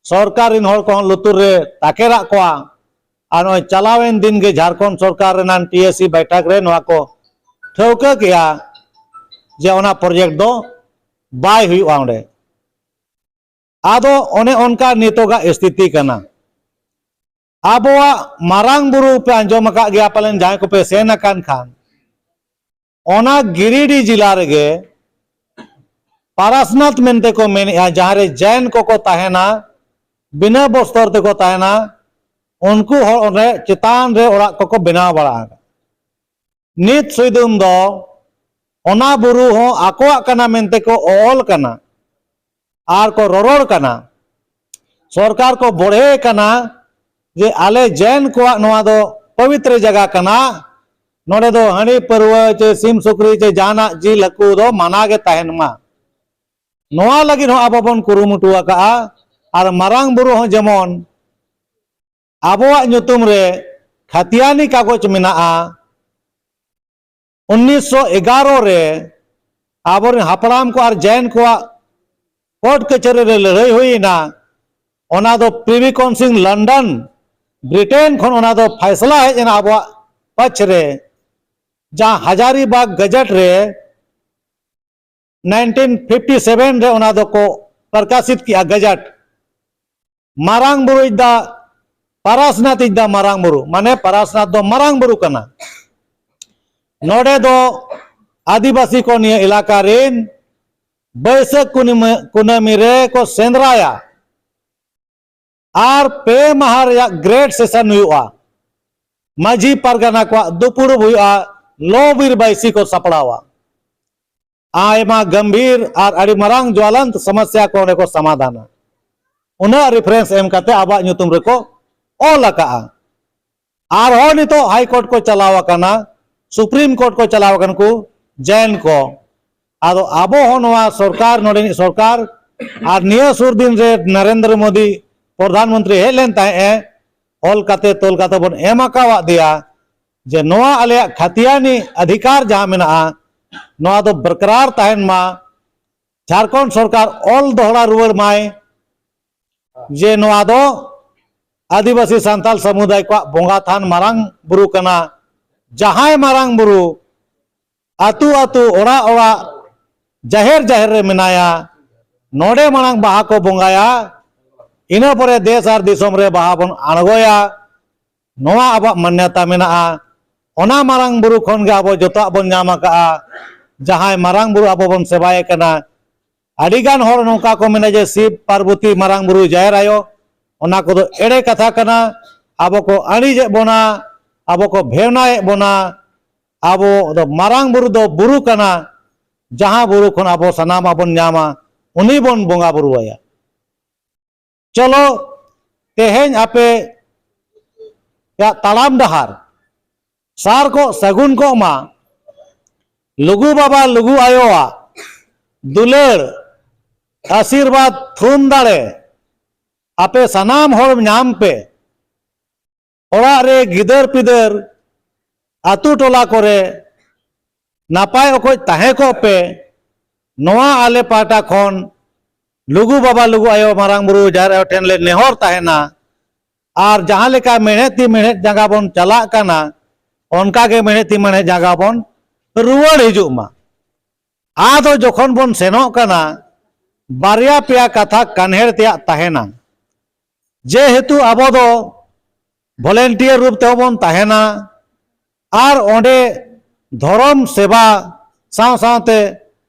ᱥᱚᱨᱠᱟᱨ ᱨᱤᱱ ᱦᱚᱲ ᱠᱚᱦᱚᱸ ᱞᱩᱛᱩᱨ ᱨᱮ ᱛᱟᱠᱮᱨᱟᱜ ᱠᱚᱣᱟ᱾ ᱟᱨ ᱱᱚᱜᱼᱚᱭ ᱪᱟᱞᱟᱣᱮᱱ ᱫᱤᱱ ᱜᱮ ᱡᱷᱟᱲᱠᱷᱚᱸᱰ ᱥᱚᱨᱠᱟᱨ ᱨᱮᱱᱟᱜ ᱴᱤ ᱮ ᱥᱤ ᱵᱟᱭᱴᱷᱟᱠ ᱨᱮ ᱱᱚᱣᱟ ᱠᱚ ᱴᱷᱟᱹᱣᱠᱟᱹ ᱠᱮᱜᱼᱟ ᱡᱮ ᱚᱱᱟ ᱯᱨᱚᱡᱮᱠᱴ ᱫᱚ ᱵᱟᱭ ᱦᱩᱭᱩᱜᱼᱟ ᱚᱸᱰᱮ᱾ ᱟᱫᱚ ᱚᱱᱮ ᱚᱱᱠᱟ ᱱᱤᱛᱚᱜᱟᱜ ᱥᱛᱷᱤᱛᱤ ᱠᱟᱱᱟ᱾ ᱟᱵᱚᱣᱟᱜ ᱢᱟᱨᱟᱝ ᱵᱩᱨᱩ ᱯᱮ ᱟᱸᱡᱚᱢ ᱟᱠᱟᱫ ᱜᱮᱭᱟ ᱯᱟᱞᱮᱱ, ᱡᱟᱦᱟᱸᱭ ᱠᱚᱯᱮ ᱥᱮᱱ ᱟᱠᱟᱱ ᱠᱷᱟᱱ, ᱚᱱᱟ ᱜᱤᱨᱤᱰᱤ ᱡᱮᱞᱟ ᱨᱮᱜᱮ ᱯᱟᱨᱟᱥᱱᱟᱛᱷ ᱢᱮᱱᱛᱮ ᱠᱚ ᱢᱮᱱᱮᱜᱼᱟ, ᱡᱟᱦᱟᱸ ᱨᱮ ᱡᱮᱱ ᱠᱚᱠᱚ ᱛᱟᱦᱮᱱᱟ, ᱵᱤᱱᱟᱹ ᱵᱚᱥᱛᱚᱨ ᱛᱮᱠᱚ ᱛᱟᱦᱮᱱᱟ, ᱩᱱᱠᱩ ᱦᱚᱲ ᱚᱸᱰᱮ ᱪᱮᱛᱟᱱ ᱨᱮ ᱚᱲᱟᱜ ᱠᱚᱠᱚ ᱵᱮᱱᱟᱣ ᱵᱟᱲᱟ ᱟᱠᱟᱫᱟ᱾ ᱱᱤᱛ ᱥᱩᱭᱫᱩᱢ ᱫᱚ ᱚᱱᱟ ᱵᱩᱨᱩ ᱦᱚᱸ ᱟᱠᱚᱣᱟᱜ ᱠᱟᱱᱟ ᱢᱮᱱᱛᱮ ᱠᱚ ᱚᱞ ᱠᱟᱱᱟ ᱟᱨ ᱠᱚ ᱨᱚᱨᱚᱲ ᱠᱟᱱᱟ᱾ ᱥᱚᱨᱠᱟᱨ ᱠᱚ ᱵᱚᱲᱦᱮ ᱠᱟᱱᱟ ᱡᱮ ᱟᱞᱮ ᱡᱮᱱ ᱠᱚᱣᱟᱜ ᱱᱚᱣᱟ ᱫᱚ ᱯᱚᱵᱤᱛᱨᱚ ᱡᱟᱭᱜᱟ ᱠᱟᱱᱟ, ᱱᱚᱰᱮ ᱫᱚ ᱦᱟᱺᱰᱤ ᱯᱟᱹᱨᱣᱟᱹ ᱪᱮ ᱥᱤᱢ ᱥᱩᱠᱨᱤ ᱪᱮ ᱡᱟᱦᱟᱱᱟᱜ ᱡᱤᱞ ᱦᱟᱹᱠᱩ ᱫᱚ ᱢᱟᱱᱟ ᱜᱮ ᱛᱟᱦᱮᱱ ᱢᱟ᱾ ᱱᱚᱣᱟ ᱞᱟᱹᱜᱤᱫ ᱦᱚᱸ ᱟᱵᱚ ᱵᱚᱱ ᱠᱩᱨᱩᱢᱩᱴᱩ ᱟᱠᱟᱫᱼᱟ᱾ ᱟᱨ ᱢᱟᱨᱟᱝ ᱵᱩᱨᱩ ᱦᱚᱸ ᱡᱮᱢᱚᱱ ᱟᱵᱚᱣᱟᱜ ᱧᱩᱛᱩᱢ ᱨᱮ ᱠᱷᱟᱛᱤᱭᱟᱱᱤ ᱠᱟᱜᱚᱡᱽ ᱢᱮᱱᱟᱜᱼᱟ, ᱩᱱᱤᱥᱥᱚ ᱮᱜᱟᱨᱚ ᱨᱮ ᱟᱵᱚᱨᱮᱱ ᱦᱟᱯᱲᱟᱢ ᱠᱚ ᱟᱨ ᱡᱮᱱ ᱠᱚᱣᱟᱜ ᱠᱳᱨᱴ ᱠᱟᱹᱪᱷᱟᱹᱨᱤ ᱨᱮ ᱞᱟᱹᱲᱦᱟᱹᱭ ᱦᱩᱭᱮᱱᱟ᱾ ᱚᱱᱟ ᱫᱚ ᱯᱨᱤᱵᱷᱤ ᱠᱚᱱᱥᱤᱞ ᱞᱚᱱᱰᱚᱱ, ᱵᱨᱤᱴᱮᱱ ᱠᱷᱚᱱ ᱚᱱᱟ ᱫᱚ ᱯᱷᱟᱭᱥᱞᱟ ᱦᱮᱡ ᱮᱱᱟ ᱟᱵᱚᱣᱟᱜ ᱯᱟᱪᱷ ᱨᱮ, ᱡᱟᱦᱟᱸ ᱦᱟᱡᱟᱨᱤᱵᱟᱜᱽ ᱜᱮᱡᱮᱴ ᱨᱮ ᱱᱟᱭᱤᱱᱴᱤᱱ ᱯᱷᱤᱯᱴᱤ ᱥᱮᱵᱷᱮᱱ ᱨᱮ ᱚᱱᱟ ᱫᱚᱠᱚ ᱯᱨᱚᱠᱟᱥᱤᱛ ᱠᱮᱜᱼᱟ ᱜᱮᱡᱮᱴ᱾ ᱢᱟᱨᱟᱝ ᱵᱩᱨᱩ ᱤᱡ ᱫᱟ ᱯᱟᱨᱟᱥᱱᱟᱛᱷ ᱤᱡ ᱫᱟ ᱢᱟᱨᱟᱝ ᱵᱩᱨᱩ, ᱢᱟᱱᱮ ᱯᱟᱨᱟᱥᱱᱟᱛᱷ ᱫᱚ ᱢᱟᱨᱟᱝ ᱵᱩᱨᱩ ᱠᱟᱱᱟ᱾ ᱱᱚᱰᱮ ᱫᱚ ᱟᱹᱫᱤᱵᱟᱹᱥᱤ ᱠᱚ ᱱᱤᱭᱟᱹ ᱮᱞᱟᱠᱟ ᱨᱮᱱ ᱵᱟᱹᱭᱥᱟᱹᱠᱷ ᱠᱩᱱᱟᱹᱢᱤ, ᱠᱩᱱᱟᱹᱢᱤ ᱨᱮ ᱠᱚ ᱥᱮᱸᱫᱽᱨᱟᱭᱟ ᱟᱨ ᱯᱮ ᱢᱟᱦᱟ ᱨᱮᱭᱟᱜ ᱜᱨᱮᱴ ᱥᱮᱥᱚᱱ ᱦᱩᱭᱩᱜᱼᱟ᱾ ᱢᱟᱹᱡᱷᱤ ᱯᱟᱨᱜᱟᱱᱟ ᱠᱚᱣᱟᱜ ᱫᱩᱯᱩᱲᱩᱵ ᱦᱩᱭᱩᱜᱼᱟ, ᱞᱚ ᱵᱤᱨ ᱵᱟᱹᱭᱥᱤ ᱠᱚ ᱥᱟᱯᱲᱟᱣᱟ᱾ ᱟᱭᱢᱟ ᱜᱟᱢᱵᱷᱤᱨ ᱟᱨ ᱟᱹᱰᱤ ᱢᱟᱨᱟᱝ ᱡᱣᱟᱞᱟᱱᱛ ᱥᱚᱢᱚᱥᱭᱟ ᱠᱚ ᱚᱸᱰᱮ ᱠᱚ ᱥᱚᱢᱟᱫᱷᱟᱱᱟ᱾ ᱩᱱᱟᱹᱜ ᱨᱮᱯᱷᱟᱨᱮᱱᱥ ᱮᱢ ᱠᱟᱛᱮ ᱟᱵᱚᱣᱟᱜ ᱧᱩᱛᱩᱢ ᱨᱮᱠᱚ ᱚᱞ ᱟᱠᱟᱜᱼᱟ᱾ ᱟᱨᱦᱚᱸ ᱱᱤᱛᱚᱜ ᱦᱟᱭ ᱠᱳᱨᱴ ᱠᱚ ᱪᱟᱞᱟᱣ ᱟᱠᱟᱱᱟ, ᱥᱩᱯᱨᱤᱢ ᱠᱳᱨᱴ ᱠᱚ ᱪᱟᱞᱟᱣ ᱟᱠᱟᱱ ᱠᱚ ᱡᱮᱱ ᱠᱚ᱾ ᱟᱫᱚ ᱟᱵᱚ ᱦᱚᱸ ᱱᱚᱣᱟ ᱥᱚᱨᱠᱟᱨ, ᱱᱚᱰᱮᱱᱤᱡ ᱥᱚᱨᱠᱟᱨ ᱟᱨ ᱱᱤᱭᱟᱹ ᱥᱩᱨ ᱫᱤᱱ ᱨᱮ ᱱᱟᱨᱮᱱᱫᱨᱚ ᱢᱳᱫᱤ ᱯᱨᱚᱫᱷᱟᱱ ᱢᱚᱱᱛᱨᱤ ᱦᱮᱡ ᱞᱮᱱ ᱛᱟᱦᱮᱸᱫ ᱮ, ᱚᱞ ᱠᱟᱛᱮ ᱛᱚᱞ ᱠᱟᱛᱮ ᱵᱚᱱ ᱮᱢ ᱟᱠᱟᱣᱟᱫ ᱫᱮᱭᱟ ᱡᱮ ᱱᱚᱣᱟ ᱟᱞᱮᱭᱟᱜ ᱠᱷᱟᱛᱤᱭᱟᱱᱤ ᱚᱫᱷᱤᱠᱟᱨ ᱡᱟᱦᱟᱸ ᱢᱮᱱᱟᱜᱼᱟ, ᱱᱚᱣᱟ ᱫᱚ ᱵᱚᱨᱠᱨᱟᱨ ᱛᱟᱦᱮᱱ ᱢᱟ᱾ ᱡᱷᱟᱲᱠᱷᱚᱸᱰ ᱥᱚᱨᱠᱟᱨ ᱚᱞ ᱫᱚᱦᱲᱟ ᱨᱩᱣᱟᱹᱲ ᱢᱟᱭ ᱡᱮ ᱱᱚᱣᱟ ᱫᱚ ᱟᱹᱫᱤᱵᱟᱹᱥᱤ ᱥᱟᱱᱛᱟᱞ ᱥᱟᱢᱩᱫᱟᱭ ᱠᱚᱣᱟᱜ ᱵᱚᱸᱜᱟ ᱛᱷᱟᱱ ᱢᱟᱨᱟᱝ ᱵᱩᱨᱩ ᱠᱟᱱᱟ᱾ ᱡᱟᱦᱟᱸᱭ ᱢᱟᱨᱟᱝ ᱵᱩᱨᱩ ᱟᱹᱛᱩ ᱟᱹᱛᱩ, ᱚᱲᱟᱜ ᱚᱲᱟᱜ, ᱡᱟᱦᱮᱨ ᱡᱟᱦᱮᱨ ᱨᱮ ᱢᱮᱱᱟᱭᱟ, ᱱᱚᱰᱮ ᱢᱟᱲᱟᱝ ᱵᱟᱦᱟ ᱠᱚ ᱵᱚᱸᱜᱟᱭᱟ, ᱤᱱᱟᱹ ᱯᱚᱨᱮ ᱫᱮᱥ ᱟᱨ ᱫᱤᱥᱚᱢ ᱨᱮ ᱵᱟᱦᱟ ᱵᱚᱱ ᱟᱬᱜᱚᱭᱟ᱾ ᱱᱚᱣᱟ ᱟᱵᱚᱣᱟᱜ ᱢᱟᱱᱱᱚᱛᱟ ᱢᱮᱱᱟᱜᱼᱟ᱾ ᱚᱱᱟ ᱢᱟᱨᱟᱝ ᱵᱩᱨᱩ ᱠᱷᱚᱱ ᱜᱮ ᱟᱵᱚ ᱡᱚᱛᱚᱣᱟᱜ ᱵᱚᱱ ᱧᱟᱢ ᱟᱠᱟᱜᱼᱟ᱾ ᱡᱟᱦᱟᱸᱭ ᱢᱟᱨᱟᱝ ᱵᱩᱨᱩ ᱟᱵᱚ ᱵᱚᱱ ᱥᱮᱵᱟᱭᱮ ᱠᱟᱱᱟ, ᱟᱹᱰᱤ ᱜᱟᱱ ᱦᱚᱲ ᱱᱚᱝᱠᱟ ᱠᱚ ᱢᱮᱱᱟ ᱡᱮ ᱥᱤᱵ, ᱯᱟᱨᱵᱚᱛᱤ, ᱢᱟᱨᱟᱝ ᱵᱩᱨᱩ, ᱡᱟᱦᱮᱨ ᱟᱭᱳ, ᱚᱱᱟ ᱠᱚᱫᱚ ᱮᱲᱮ ᱠᱟᱛᱷᱟ ᱠᱟᱱᱟ᱾ ᱟᱵᱚ ᱠᱚ ᱟᱹᱲᱤᱡᱮᱫ ᱵᱚᱱᱟ, ᱟᱵᱚ ᱠᱚ ᱵᱷᱮᱣᱱᱟᱭᱮᱫ ᱵᱚᱱᱟ, ᱟᱵᱚ ᱫᱚ ᱢᱟᱨᱟᱝ ᱵᱩᱨᱩ ᱫᱚ ᱵᱩᱨᱩ ᱠᱟᱱᱟ, ᱡᱟᱦᱟᱸ ᱵᱩᱨᱩ ᱠᱷᱚᱱ ᱟᱵᱚ ᱥᱟᱱᱟᱢᱟᱜ ᱵᱚᱱ ᱧᱟᱢᱟ, ᱩᱱᱤ ᱵᱚᱱ ᱵᱚᱸᱜᱟ ᱵᱩᱨᱩ ᱟᱭᱟ᱾ ᱪᱚᱞᱚ, ᱛᱮᱦᱮᱧ ᱟᱯᱮᱭᱟᱜ ᱛᱟᱲᱟᱢ ᱰᱟᱦᱟᱨ ᱥᱟᱨ ᱠᱚᱜ ᱥᱟᱹᱜᱩᱱ ᱠᱚᱜ ᱢᱟ᱾ ᱞᱩᱜᱩ ᱵᱟᱵᱟ ᱞᱩᱜᱩ ᱟᱭᱳᱣᱟᱜ ᱫᱩᱞᱟᱹᱲ, ᱟᱥᱤᱨᱵᱟᱫᱽ, ᱛᱷᱩᱢ ᱫᱟᱲᱮ ᱟᱯᱮ ᱥᱟᱱᱟᱢ ᱦᱚᱲ ᱧᱟᱢ ᱯᱮ᱾ ᱚᱲᱟᱜ ᱨᱮ ᱜᱤᱫᱟᱹᱨ ᱯᱤᱫᱟᱹᱨ, ᱟᱛᱳ ᱴᱚᱞᱟ ᱠᱚᱨᱮ ᱱᱟᱯᱟᱭ ᱚᱠᱚᱡ ᱛᱟᱦᱮᱸ ᱠᱚᱜ ᱯᱮ᱾ ᱱᱚᱣᱟ ᱟᱞᱮ ᱯᱟᱦᱴᱟ ᱠᱷᱚᱱ ᱞᱩᱜᱩ ᱵᱟᱵᱟ, ᱞᱩᱜᱩ ᱟᱭᱳ, ᱢᱟᱨᱟᱝ ᱵᱩᱨᱩ, ᱡᱟᱦᱮᱨ ᱟᱭᱳ ᱴᱷᱮᱱ ᱞᱮ ᱱᱮᱦᱚᱨ ᱛᱟᱦᱮᱱᱟ᱾ ᱟᱨ ᱡᱟᱦᱟᱸ ᱞᱮᱠᱟ ᱢᱮᱬᱦᱮᱫ ᱛᱤ ᱢᱮᱬᱦᱮᱫ ᱡᱟᱸᱜᱟ ᱵᱚᱱ ᱪᱟᱞᱟᱜ ᱠᱟᱱᱟ, ᱚᱱᱠᱟ ᱜᱮ ᱢᱮᱬᱦᱮᱫ ᱛᱤ ᱢᱮᱬᱦᱮᱫ ᱡᱟᱸᱜᱟ ᱵᱚᱱ ᱨᱩᱣᱟᱹᱲ ᱦᱤᱡᱩᱜ ᱢᱟ᱾ ᱟᱫᱚ ᱡᱚᱠᱷᱚᱱ ᱵᱚᱱ ᱥᱮᱱᱚᱜ ᱠᱟᱱᱟ, ᱵᱟᱨᱭᱟ ᱯᱮᱭᱟ ᱠᱟᱛᱷᱟ ᱠᱟᱱᱦᱮᱲ ᱛᱮᱭᱟᱜ ᱛᱟᱦᱮᱱᱟ᱾ ᱡᱮᱦᱮᱛᱩ ᱟᱵᱚ ᱫᱚ ᱵᱷᱚᱞᱮᱱᱴᱤᱭᱟᱨ ᱨᱩᱯ ᱛᱮᱦᱚᱸ ᱵᱚᱱ ᱛᱟᱦᱮᱱᱟ, ᱟᱨ ᱚᱸᱰᱮ ᱫᱷᱚᱨᱚᱢ ᱥᱮᱵᱟ ᱥᱟᱶ ᱥᱟᱶᱛᱮ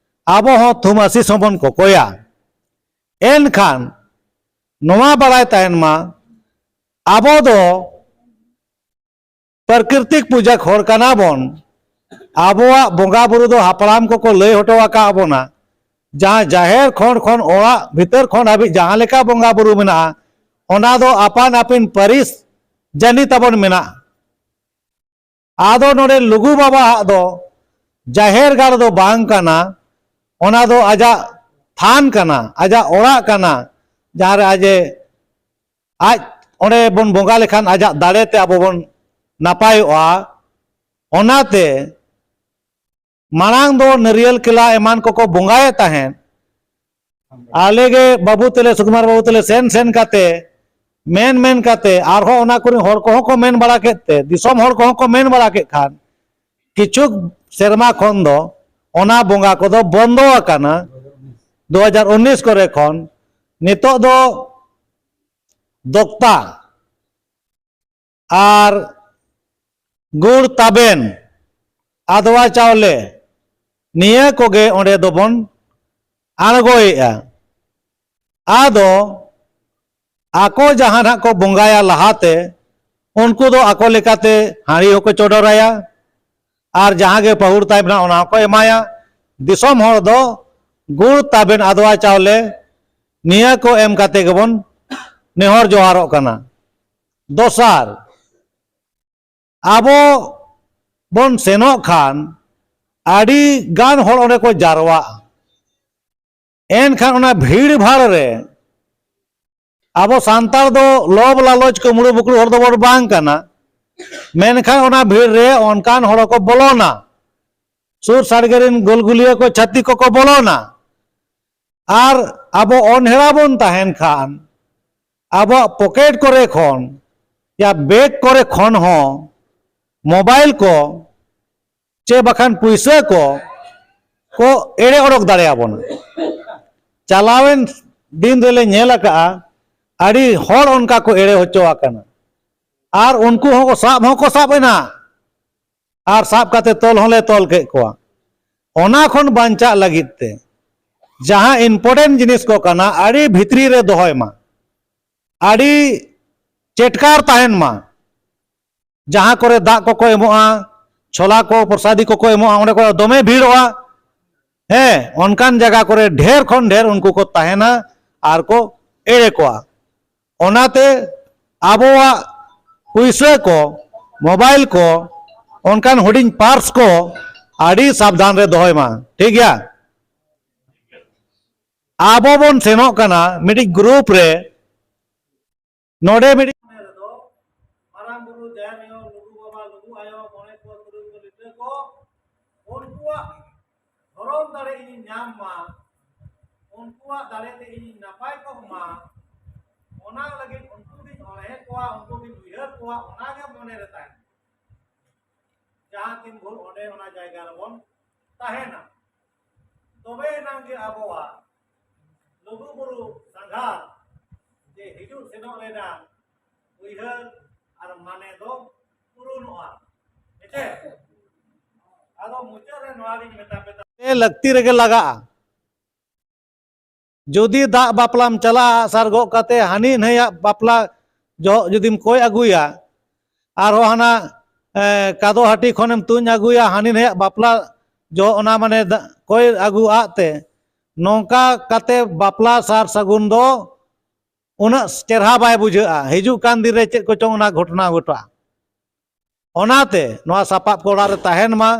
ᱟᱵᱚ ᱦᱚᱸ ᱛᱷᱩᱢ ᱟᱥᱤᱥ ᱦᱚᱸᱵᱚᱱ ᱠᱚᱠᱚᱭᱟ᱾ ᱮᱱᱠᱷᱟᱱ ᱱᱚᱣᱟ ᱵᱟᱲᱟᱭ ᱛᱟᱦᱮᱱ ᱢᱟ, ᱟᱵᱚ ᱫᱚ ᱯᱨᱟᱠᱨᱤᱛᱤᱠ ᱯᱩᱡᱟᱹ ᱦᱚᱲ ᱠᱟᱱᱟ ᱵᱚᱱ᱾ ᱟᱵᱚᱣᱟᱜ ᱵᱚᱸᱜᱟ ᱵᱩᱨᱩ ᱫᱚ ᱦᱟᱯᱲᱟᱢ ᱠᱚᱠᱚ ᱞᱟᱹᱭ ᱦᱚᱴᱚ ᱟᱠᱟᱫ ᱵᱚᱱᱟ᱾ ᱡᱟᱦᱟᱸ ᱡᱟᱦᱮᱨ ᱠᱷᱚᱱ, ᱠᱷᱚᱱ ᱚᱲᱟᱜ ᱵᱷᱤᱛᱟᱹᱨ ᱠᱷᱚᱱ ᱦᱟᱹᱵᱤᱡ ᱡᱟᱦᱟᱸ ᱞᱮᱠᱟ ᱵᱚᱸᱜᱟ ᱵᱩᱨᱩ ᱢᱮᱱᱟᱜᱼᱟ, ᱚᱱᱟ ᱫᱚ ᱟᱯᱟᱱ ᱟᱹᱯᱤᱱ ᱯᱟᱹᱨᱤᱥ ᱡᱟᱹᱱᱤ ᱛᱟᱵᱚᱱ ᱢᱮᱱᱟᱜᱼᱟ᱾ ᱟᱫᱚ ᱱᱚᱰᱮ ᱞᱩᱜᱩ ᱵᱟᱵᱟᱣᱟᱜ ᱫᱚ ᱡᱟᱦᱮᱨ ᱜᱟᱲ ᱫᱚ ᱵᱟᱝ ᱠᱟᱱᱟ, ᱚᱱᱟ ᱫᱚ ᱟᱡᱟᱜ ᱛᱷᱟᱱ ᱠᱟᱱᱟ, ᱟᱡᱟᱜ ᱚᱲᱟᱜ ᱠᱟᱱᱟ, ᱡᱟᱦᱟᱸ ᱨᱮ ᱟᱡ ᱮ, ᱟᱡ ᱚᱸᱰᱮ ᱵᱚᱱ ᱵᱚᱸᱜᱟ ᱞᱮᱠᱷᱟᱱ ᱟᱡᱟᱜ ᱫᱟᱲᱮ ᱛᱮ ᱟᱵᱚ ᱵᱚᱱ ᱱᱟᱯᱟᱭᱚᱜᱼᱟ᱾ ᱚᱱᱟᱛᱮ ᱢᱟᱲᱟᱝ ᱫᱚ ᱱᱟᱹᱨᱭᱟᱹᱞ ᱠᱮᱞᱟ ᱮᱢᱟᱱ ᱠᱚᱠᱚ ᱵᱚᱸᱜᱟᱭᱮᱫ ᱛᱟᱦᱮᱸᱫ᱾ ᱟᱞᱮ ᱜᱮ ᱵᱟᱹᱵᱩ ᱛᱮᱞᱮ, ᱥᱩᱠᱩᱢᱟᱨ ᱵᱟᱹᱵᱩ ᱛᱮᱞᱮ ᱥᱮᱱ ᱥᱮᱱ ᱠᱟᱛᱮ, ᱢᱮᱱ ᱢᱮᱱ ᱠᱟᱛᱮ, ᱟᱨᱦᱚᱸ ᱚᱱᱟ ᱠᱚᱨᱮᱱ ᱦᱚᱲ ᱠᱚᱦᱚᱸ ᱠᱚ ᱢᱮᱱ ᱵᱟᱲᱟ ᱠᱮᱫ ᱛᱮ, ᱫᱤᱥᱚᱢ ᱦᱚᱲ ᱠᱚᱦᱚᱸ ᱠᱚ ᱢᱮᱱ ᱵᱟᱲᱟ ᱠᱮᱫ ᱠᱷᱟᱱ, ᱠᱤᱪᱷᱩ ᱥᱮᱨᱢᱟ ᱠᱷᱚᱱ ᱫᱚ ᱚᱱᱟ ᱵᱚᱸᱜᱟ ᱠᱚᱫᱚ ᱵᱚᱱᱫᱚ ᱟᱠᱟᱱᱟ᱾ ᱫᱩ ᱦᱟᱡᱟᱨ ᱩᱱᱤᱥ ᱠᱚᱨᱮ ᱠᱷᱚᱱ ᱱᱤᱛᱚᱜ ᱫᱚ ᱫᱚᱠᱛᱟ ᱟᱨ ᱜᱩᱲ ᱛᱟᱵᱮᱱ, ᱟᱫᱽᱣᱟ ᱪᱟᱣᱞᱮ, ᱱᱤᱭᱟᱹ ᱠᱚᱜᱮ ᱚᱸᱰᱮ ᱫᱚᱵᱚᱱ ᱟᱬᱜᱚᱭᱮᱫᱼᱟ᱾ ᱟᱫᱚ ᱟᱠᱚ ᱡᱟᱦᱟᱸ ᱱᱟᱦᱟᱜ ᱠᱚ ᱵᱚᱸᱜᱟᱭᱟ ᱞᱟᱦᱟᱛᱮ, ᱩᱱᱠᱩ ᱫᱚ ᱟᱠᱚ ᱞᱮᱠᱟᱛᱮ ᱦᱟᱺᱰᱤ ᱦᱚᱸᱠᱚ ᱪᱚᱰᱚᱨᱟᱭᱟ, ᱟᱨ ᱡᱟᱦᱟᱸ ᱜᱮ ᱯᱟᱹᱦᱩᱲ ᱛᱟᱭ ᱢᱮᱱᱟᱜᱼᱟ, ᱚᱱᱟ ᱦᱚᱸᱠᱚ ᱮᱢᱟᱭᱟ᱾ ᱫᱤᱥᱚᱢ ᱦᱚᱲ ᱫᱚ ᱜᱩᱲ, ᱛᱟᱵᱮᱱ, ᱟᱫᱽᱣᱟ ᱪᱟᱣᱞᱮ, ᱱᱤᱭᱟᱹ ᱠᱚ ᱮᱢ ᱠᱟᱛᱮ ᱜᱮᱵᱚᱱ ᱱᱮᱦᱚᱨ ᱡᱚᱦᱟᱨᱚᱜ ᱠᱟᱱᱟ᱾ ᱫᱚᱥᱟᱨ, ᱟᱵᱚ ᱵᱚᱱ ᱥᱮᱱᱚᱜ ᱠᱷᱟᱱ ᱟᱹᱰᱤ ᱜᱟᱱ ᱦᱚᱲ ᱚᱸᱰᱮ ᱠᱚ ᱡᱟᱨᱣᱟᱜᱼᱟ᱾ ᱮᱱᱠᱷᱟᱱ ᱚᱱᱟ ᱵᱷᱤᱲ ᱵᱷᱟᱲ ᱨᱮ ᱟᱵᱚ ᱥᱟᱱᱛᱟᱲ ᱫᱚ ᱞᱚᱵᱽ ᱞᱟᱞᱚᱪ ᱠᱩᱢᱲᱩ ᱵᱩᱠᱲᱩ ᱦᱚᱲ ᱫᱚᱵᱚᱱ ᱵᱟᱝ ᱠᱟᱱᱟ᱾ ᱢᱮᱱᱠᱷᱟᱱ ᱚᱱᱟ ᱵᱷᱤᱲ ᱨᱮ ᱚᱱᱠᱟᱱ ᱦᱚᱲ ᱠᱚ ᱵᱚᱞᱚᱱᱟ, ᱥᱩᱨ ᱥᱟᱰᱜᱮ ᱨᱮᱱ ᱜᱳᱞᱜᱩᱞᱤᱭᱟᱹ ᱠᱚ, ᱪᱷᱟᱹᱛᱤᱠ ᱠᱚᱠᱚ ᱵᱚᱞᱚᱱᱟ᱾ ᱟᱨ ᱟᱵᱚ ᱚᱱᱦᱮᱲᱟ ᱵᱚᱱ ᱛᱟᱦᱮᱱ ᱠᱷᱟᱱ ᱟᱵᱚᱣᱟᱜ ᱯᱚᱠᱮᱴ ᱠᱚᱨᱮ ᱠᱷᱚᱱ ᱭᱟ ᱵᱮᱜᱽ ᱠᱚᱨᱮ ᱠᱷᱚᱱ ᱦᱚᱸ ᱢᱳᱵᱟᱭᱤᱞ ᱠᱚ ᱪᱮ ᱵᱟᱠᱷᱟᱱ ᱯᱩᱭᱥᱟᱹ ᱠᱚ ᱠᱚ ᱮᱲᱮ ᱚᱰᱚᱠ ᱫᱟᱲᱮᱭᱟᱵᱚᱱᱟ᱾ ᱪᱟᱞᱟᱣᱮᱱ ᱫᱤᱱ ᱨᱮᱞᱮ ᱧᱮᱞ ᱟᱠᱟᱫᱼᱟ, ᱟᱹᱰᱤ ᱦᱚᱲ ᱚᱱᱠᱟ ᱠᱚ ᱮᱲᱮ ᱦᱚᱪᱚ ᱟᱠᱟᱱᱟ᱾ ᱟᱨ ᱩᱱᱠᱩ ᱦᱚᱸᱠᱚ ᱥᱟᱵ ᱦᱚᱸᱠᱚ ᱥᱟᱵ ᱮᱱᱟ᱾ ᱟᱨ ᱥᱟᱵ ᱠᱟᱛᱮ ᱛᱚᱞ ᱦᱚᱸᱞᱮ ᱛᱚᱞ ᱠᱮᱫ ᱠᱚᱣᱟ᱾ ᱚᱱᱟ ᱠᱷᱚᱱ ᱵᱟᱧᱪᱟᱜ ᱞᱟᱹᱜᱤᱫ ᱛᱮ ᱡᱟᱦᱟᱸ important ᱡᱤᱱᱤᱥ ᱠᱚ ᱠᱟᱱᱟ, ᱟᱹᱰᱤ ᱵᱷᱤᱛᱨᱤ ᱨᱮ ᱫᱚᱦᱚᱭ ᱢᱟ, ᱟᱹᱰᱤ ᱪᱮᱴᱠᱟᱨ ᱛᱟᱦᱮᱱ ᱢᱟ᱾ ᱡᱟᱦᱟᱸ ᱠᱚᱨᱮ ᱫᱟᱜ ᱠᱚᱠᱚ ᱮᱢᱚᱜᱼᱟ, ᱪᱷᱳᱞᱟ ᱠᱚ, ᱯᱨᱚᱥᱟᱫᱤ ᱠᱚᱠᱚ ᱮᱢᱚᱜᱼᱟ, ᱚᱸᱰᱮ ᱠᱚ ᱫᱚᱢᱮ ᱵᱷᱤᱲᱚᱜᱼᱟ᱾ ᱦᱮᱸ, ᱚᱱᱠᱟᱱ ᱡᱟᱭᱜᱟ ᱠᱚᱨᱮ ᱰᱷᱮᱨ ᱠᱷᱚᱱ ᱰᱷᱮᱨ ᱩᱱᱠᱩ ᱠᱚ ᱛᱟᱦᱮᱱᱟ ᱟᱨ ᱠᱚ ᱮᱲᱮ ᱠᱚᱣᱟ᱾ ᱚᱱᱟᱛᱮ ᱟᱵᱚᱣᱟᱜ ᱯᱩᱭᱥᱟᱹ ᱠᱚ, ᱢᱳᱵᱟᱭᱤᱞ ᱠᱚ, ᱚᱱᱠᱟᱱ ᱦᱩᱰᱤᱧ ᱯᱟᱨᱥ ᱠᱚ ᱟᱹᱰᱤ ᱥᱟᱵᱫᱷᱟᱱ ᱨᱮ ᱫᱚᱦᱚᱭ ᱢᱟ᱾ ᱴᱷᱤᱠ ᱜᱮᱭᱟ? ᱟᱵᱚ ᱵᱚᱱ ᱥᱮᱱᱚᱜ ᱠᱟᱱᱟ ᱢᱤᱫᱴᱤᱡ ᱜᱨᱩᱯ ᱨᱮ, ᱱᱚᱰᱮ ᱢᱤᱫᱴᱤᱡ ᱢᱚᱱᱮ ᱨᱮᱫᱚ ᱢᱟᱨᱟᱝ ᱵᱩᱨᱩ, ᱡᱟᱦᱮᱨ ᱟᱭᱳ, ᱞᱩᱜᱩ ᱵᱟᱵᱟ, ᱞᱩᱜᱩ ᱟᱭᱳ, ᱢᱚᱬᱮ ᱠᱚ, ᱛᱩᱨᱩᱭ ᱠᱚ, ᱞᱤᱴᱟᱹ ᱠᱚ, ᱩᱱᱠᱩᱣᱟᱜ ᱫᱷᱚᱨᱚᱢ ᱫᱟᱲᱮ ᱤᱧᱤᱧ ᱧᱟᱢ ᱢᱟ, ᱩᱱᱠᱩᱣᱟᱜ ᱫᱟᱲᱮ ᱛᱮ ᱤᱧᱤᱧ ᱱᱟᱯᱟᱭ ᱠᱚᱜ ᱢᱟ, ᱚᱱᱟ ᱞᱟᱹᱜᱤᱫ ᱩᱱᱠᱩ ᱜᱤᱧ ᱚᱬᱦᱮ ᱠᱚᱣᱟ, ᱩᱱᱠᱩ ᱜᱤᱧ ᱩᱭᱦᱟᱹᱨ ᱠᱚᱣᱟ, ᱚᱱᱟᱜᱮ ᱢᱚᱱᱮ ᱨᱮ ᱛᱟᱦᱮᱱ᱾ ᱡᱟᱦᱟᱸ ᱛᱤᱱ ᱵᱷᱳᱨ ᱚᱸᱰᱮ ᱚᱱᱟ ᱡᱟᱭᱜᱟ ᱨᱮᱵᱚᱱ ᱛᱟᱦᱮᱱᱟ, ᱛᱚᱵᱮ ᱮᱱᱟᱝ ᱜᱮ ᱟᱵᱚᱣᱟᱜ ᱞᱩᱜᱩᱵᱩᱨᱩ ᱥᱟᱸᱜᱷᱟᱨ ᱡᱮ ᱦᱤᱡᱩᱜ ᱥᱮᱱᱚᱜ ᱨᱮᱱᱟᱜ ᱩᱭᱦᱟᱹᱨ ᱟᱨ ᱢᱟᱱᱮ ᱫᱚ ᱯᱩᱨᱩᱱᱚᱜᱼᱟ᱾ ᱦᱮᱸᱪᱮ? ᱟᱫᱚ ᱢᱩᱪᱟᱹᱫ ᱨᱮ ᱱᱚᱣᱟ ᱜᱤᱧ ᱢᱮᱛᱟ ᱯᱮ ᱛᱟᱵᱚᱱᱟ᱾ ᱞᱟᱹᱠᱛᱤ ᱨᱮᱜᱮ ᱞᱟᱜᱟᱜᱼᱟ᱾ ᱡᱩᱫᱤ ᱫᱟᱜ ᱵᱟᱯᱞᱟᱢ ᱪᱟᱞᱟᱜᱼᱟ, ᱟᱜᱼᱥᱟᱨ ᱜᱚᱜ ᱠᱟᱛᱮ ᱦᱟᱹᱱᱤ ᱱᱟᱹᱭᱟᱜ ᱵᱟᱯᱞᱟ ᱡᱚᱦᱚᱜ ᱡᱩᱫᱤᱢ ᱠᱚᱭ ᱟᱹᱜᱩᱭᱟ, ᱟᱨᱦᱚᱸ ᱦᱟᱱᱟ, ᱮ, ᱠᱟᱫᱚ ᱦᱟᱹᱴᱤ ᱠᱷᱚᱱᱮᱢ ᱛᱩᱧ ᱟᱹᱜᱩᱭᱟ, ᱦᱟᱹᱱᱤ ᱱᱟᱹᱭᱟᱜ ᱵᱟᱯᱞᱟ ᱡᱚᱦᱚᱜ ᱚᱱᱟ ᱢᱟᱱᱮ ᱫᱟ-, ᱠᱚᱭ ᱟᱹᱜᱩ ᱟᱜ ᱛᱮ, ᱱᱚᱝᱠᱟ ᱠᱟᱛᱮ ᱵᱟᱯᱞᱟ ᱥᱟᱨ ᱥᱟᱹᱜᱩᱱ ᱫᱚ ᱩᱱᱟᱹᱜ ᱪᱮᱨᱦᱟ ᱵᱟᱭ ᱵᱩᱡᱷᱟᱹᱜᱼᱟ᱾ ᱦᱤᱡᱩᱜ ᱠᱟᱱ ᱫᱤᱱ ᱨᱮ ᱪᱮᱫ ᱠᱚᱪᱚᱝ ᱚᱱᱟ ᱜᱷᱚᱴᱚᱱᱟ ᱜᱷᱚᱴᱟᱜᱼᱟ᱾ ᱚᱱᱟᱛᱮ ᱱᱚᱣᱟ ᱥᱟᱯᱟᱵ ᱠᱚ ᱚᱲᱟᱜ ᱨᱮ ᱛᱟᱦᱮᱱ ᱢᱟ᱾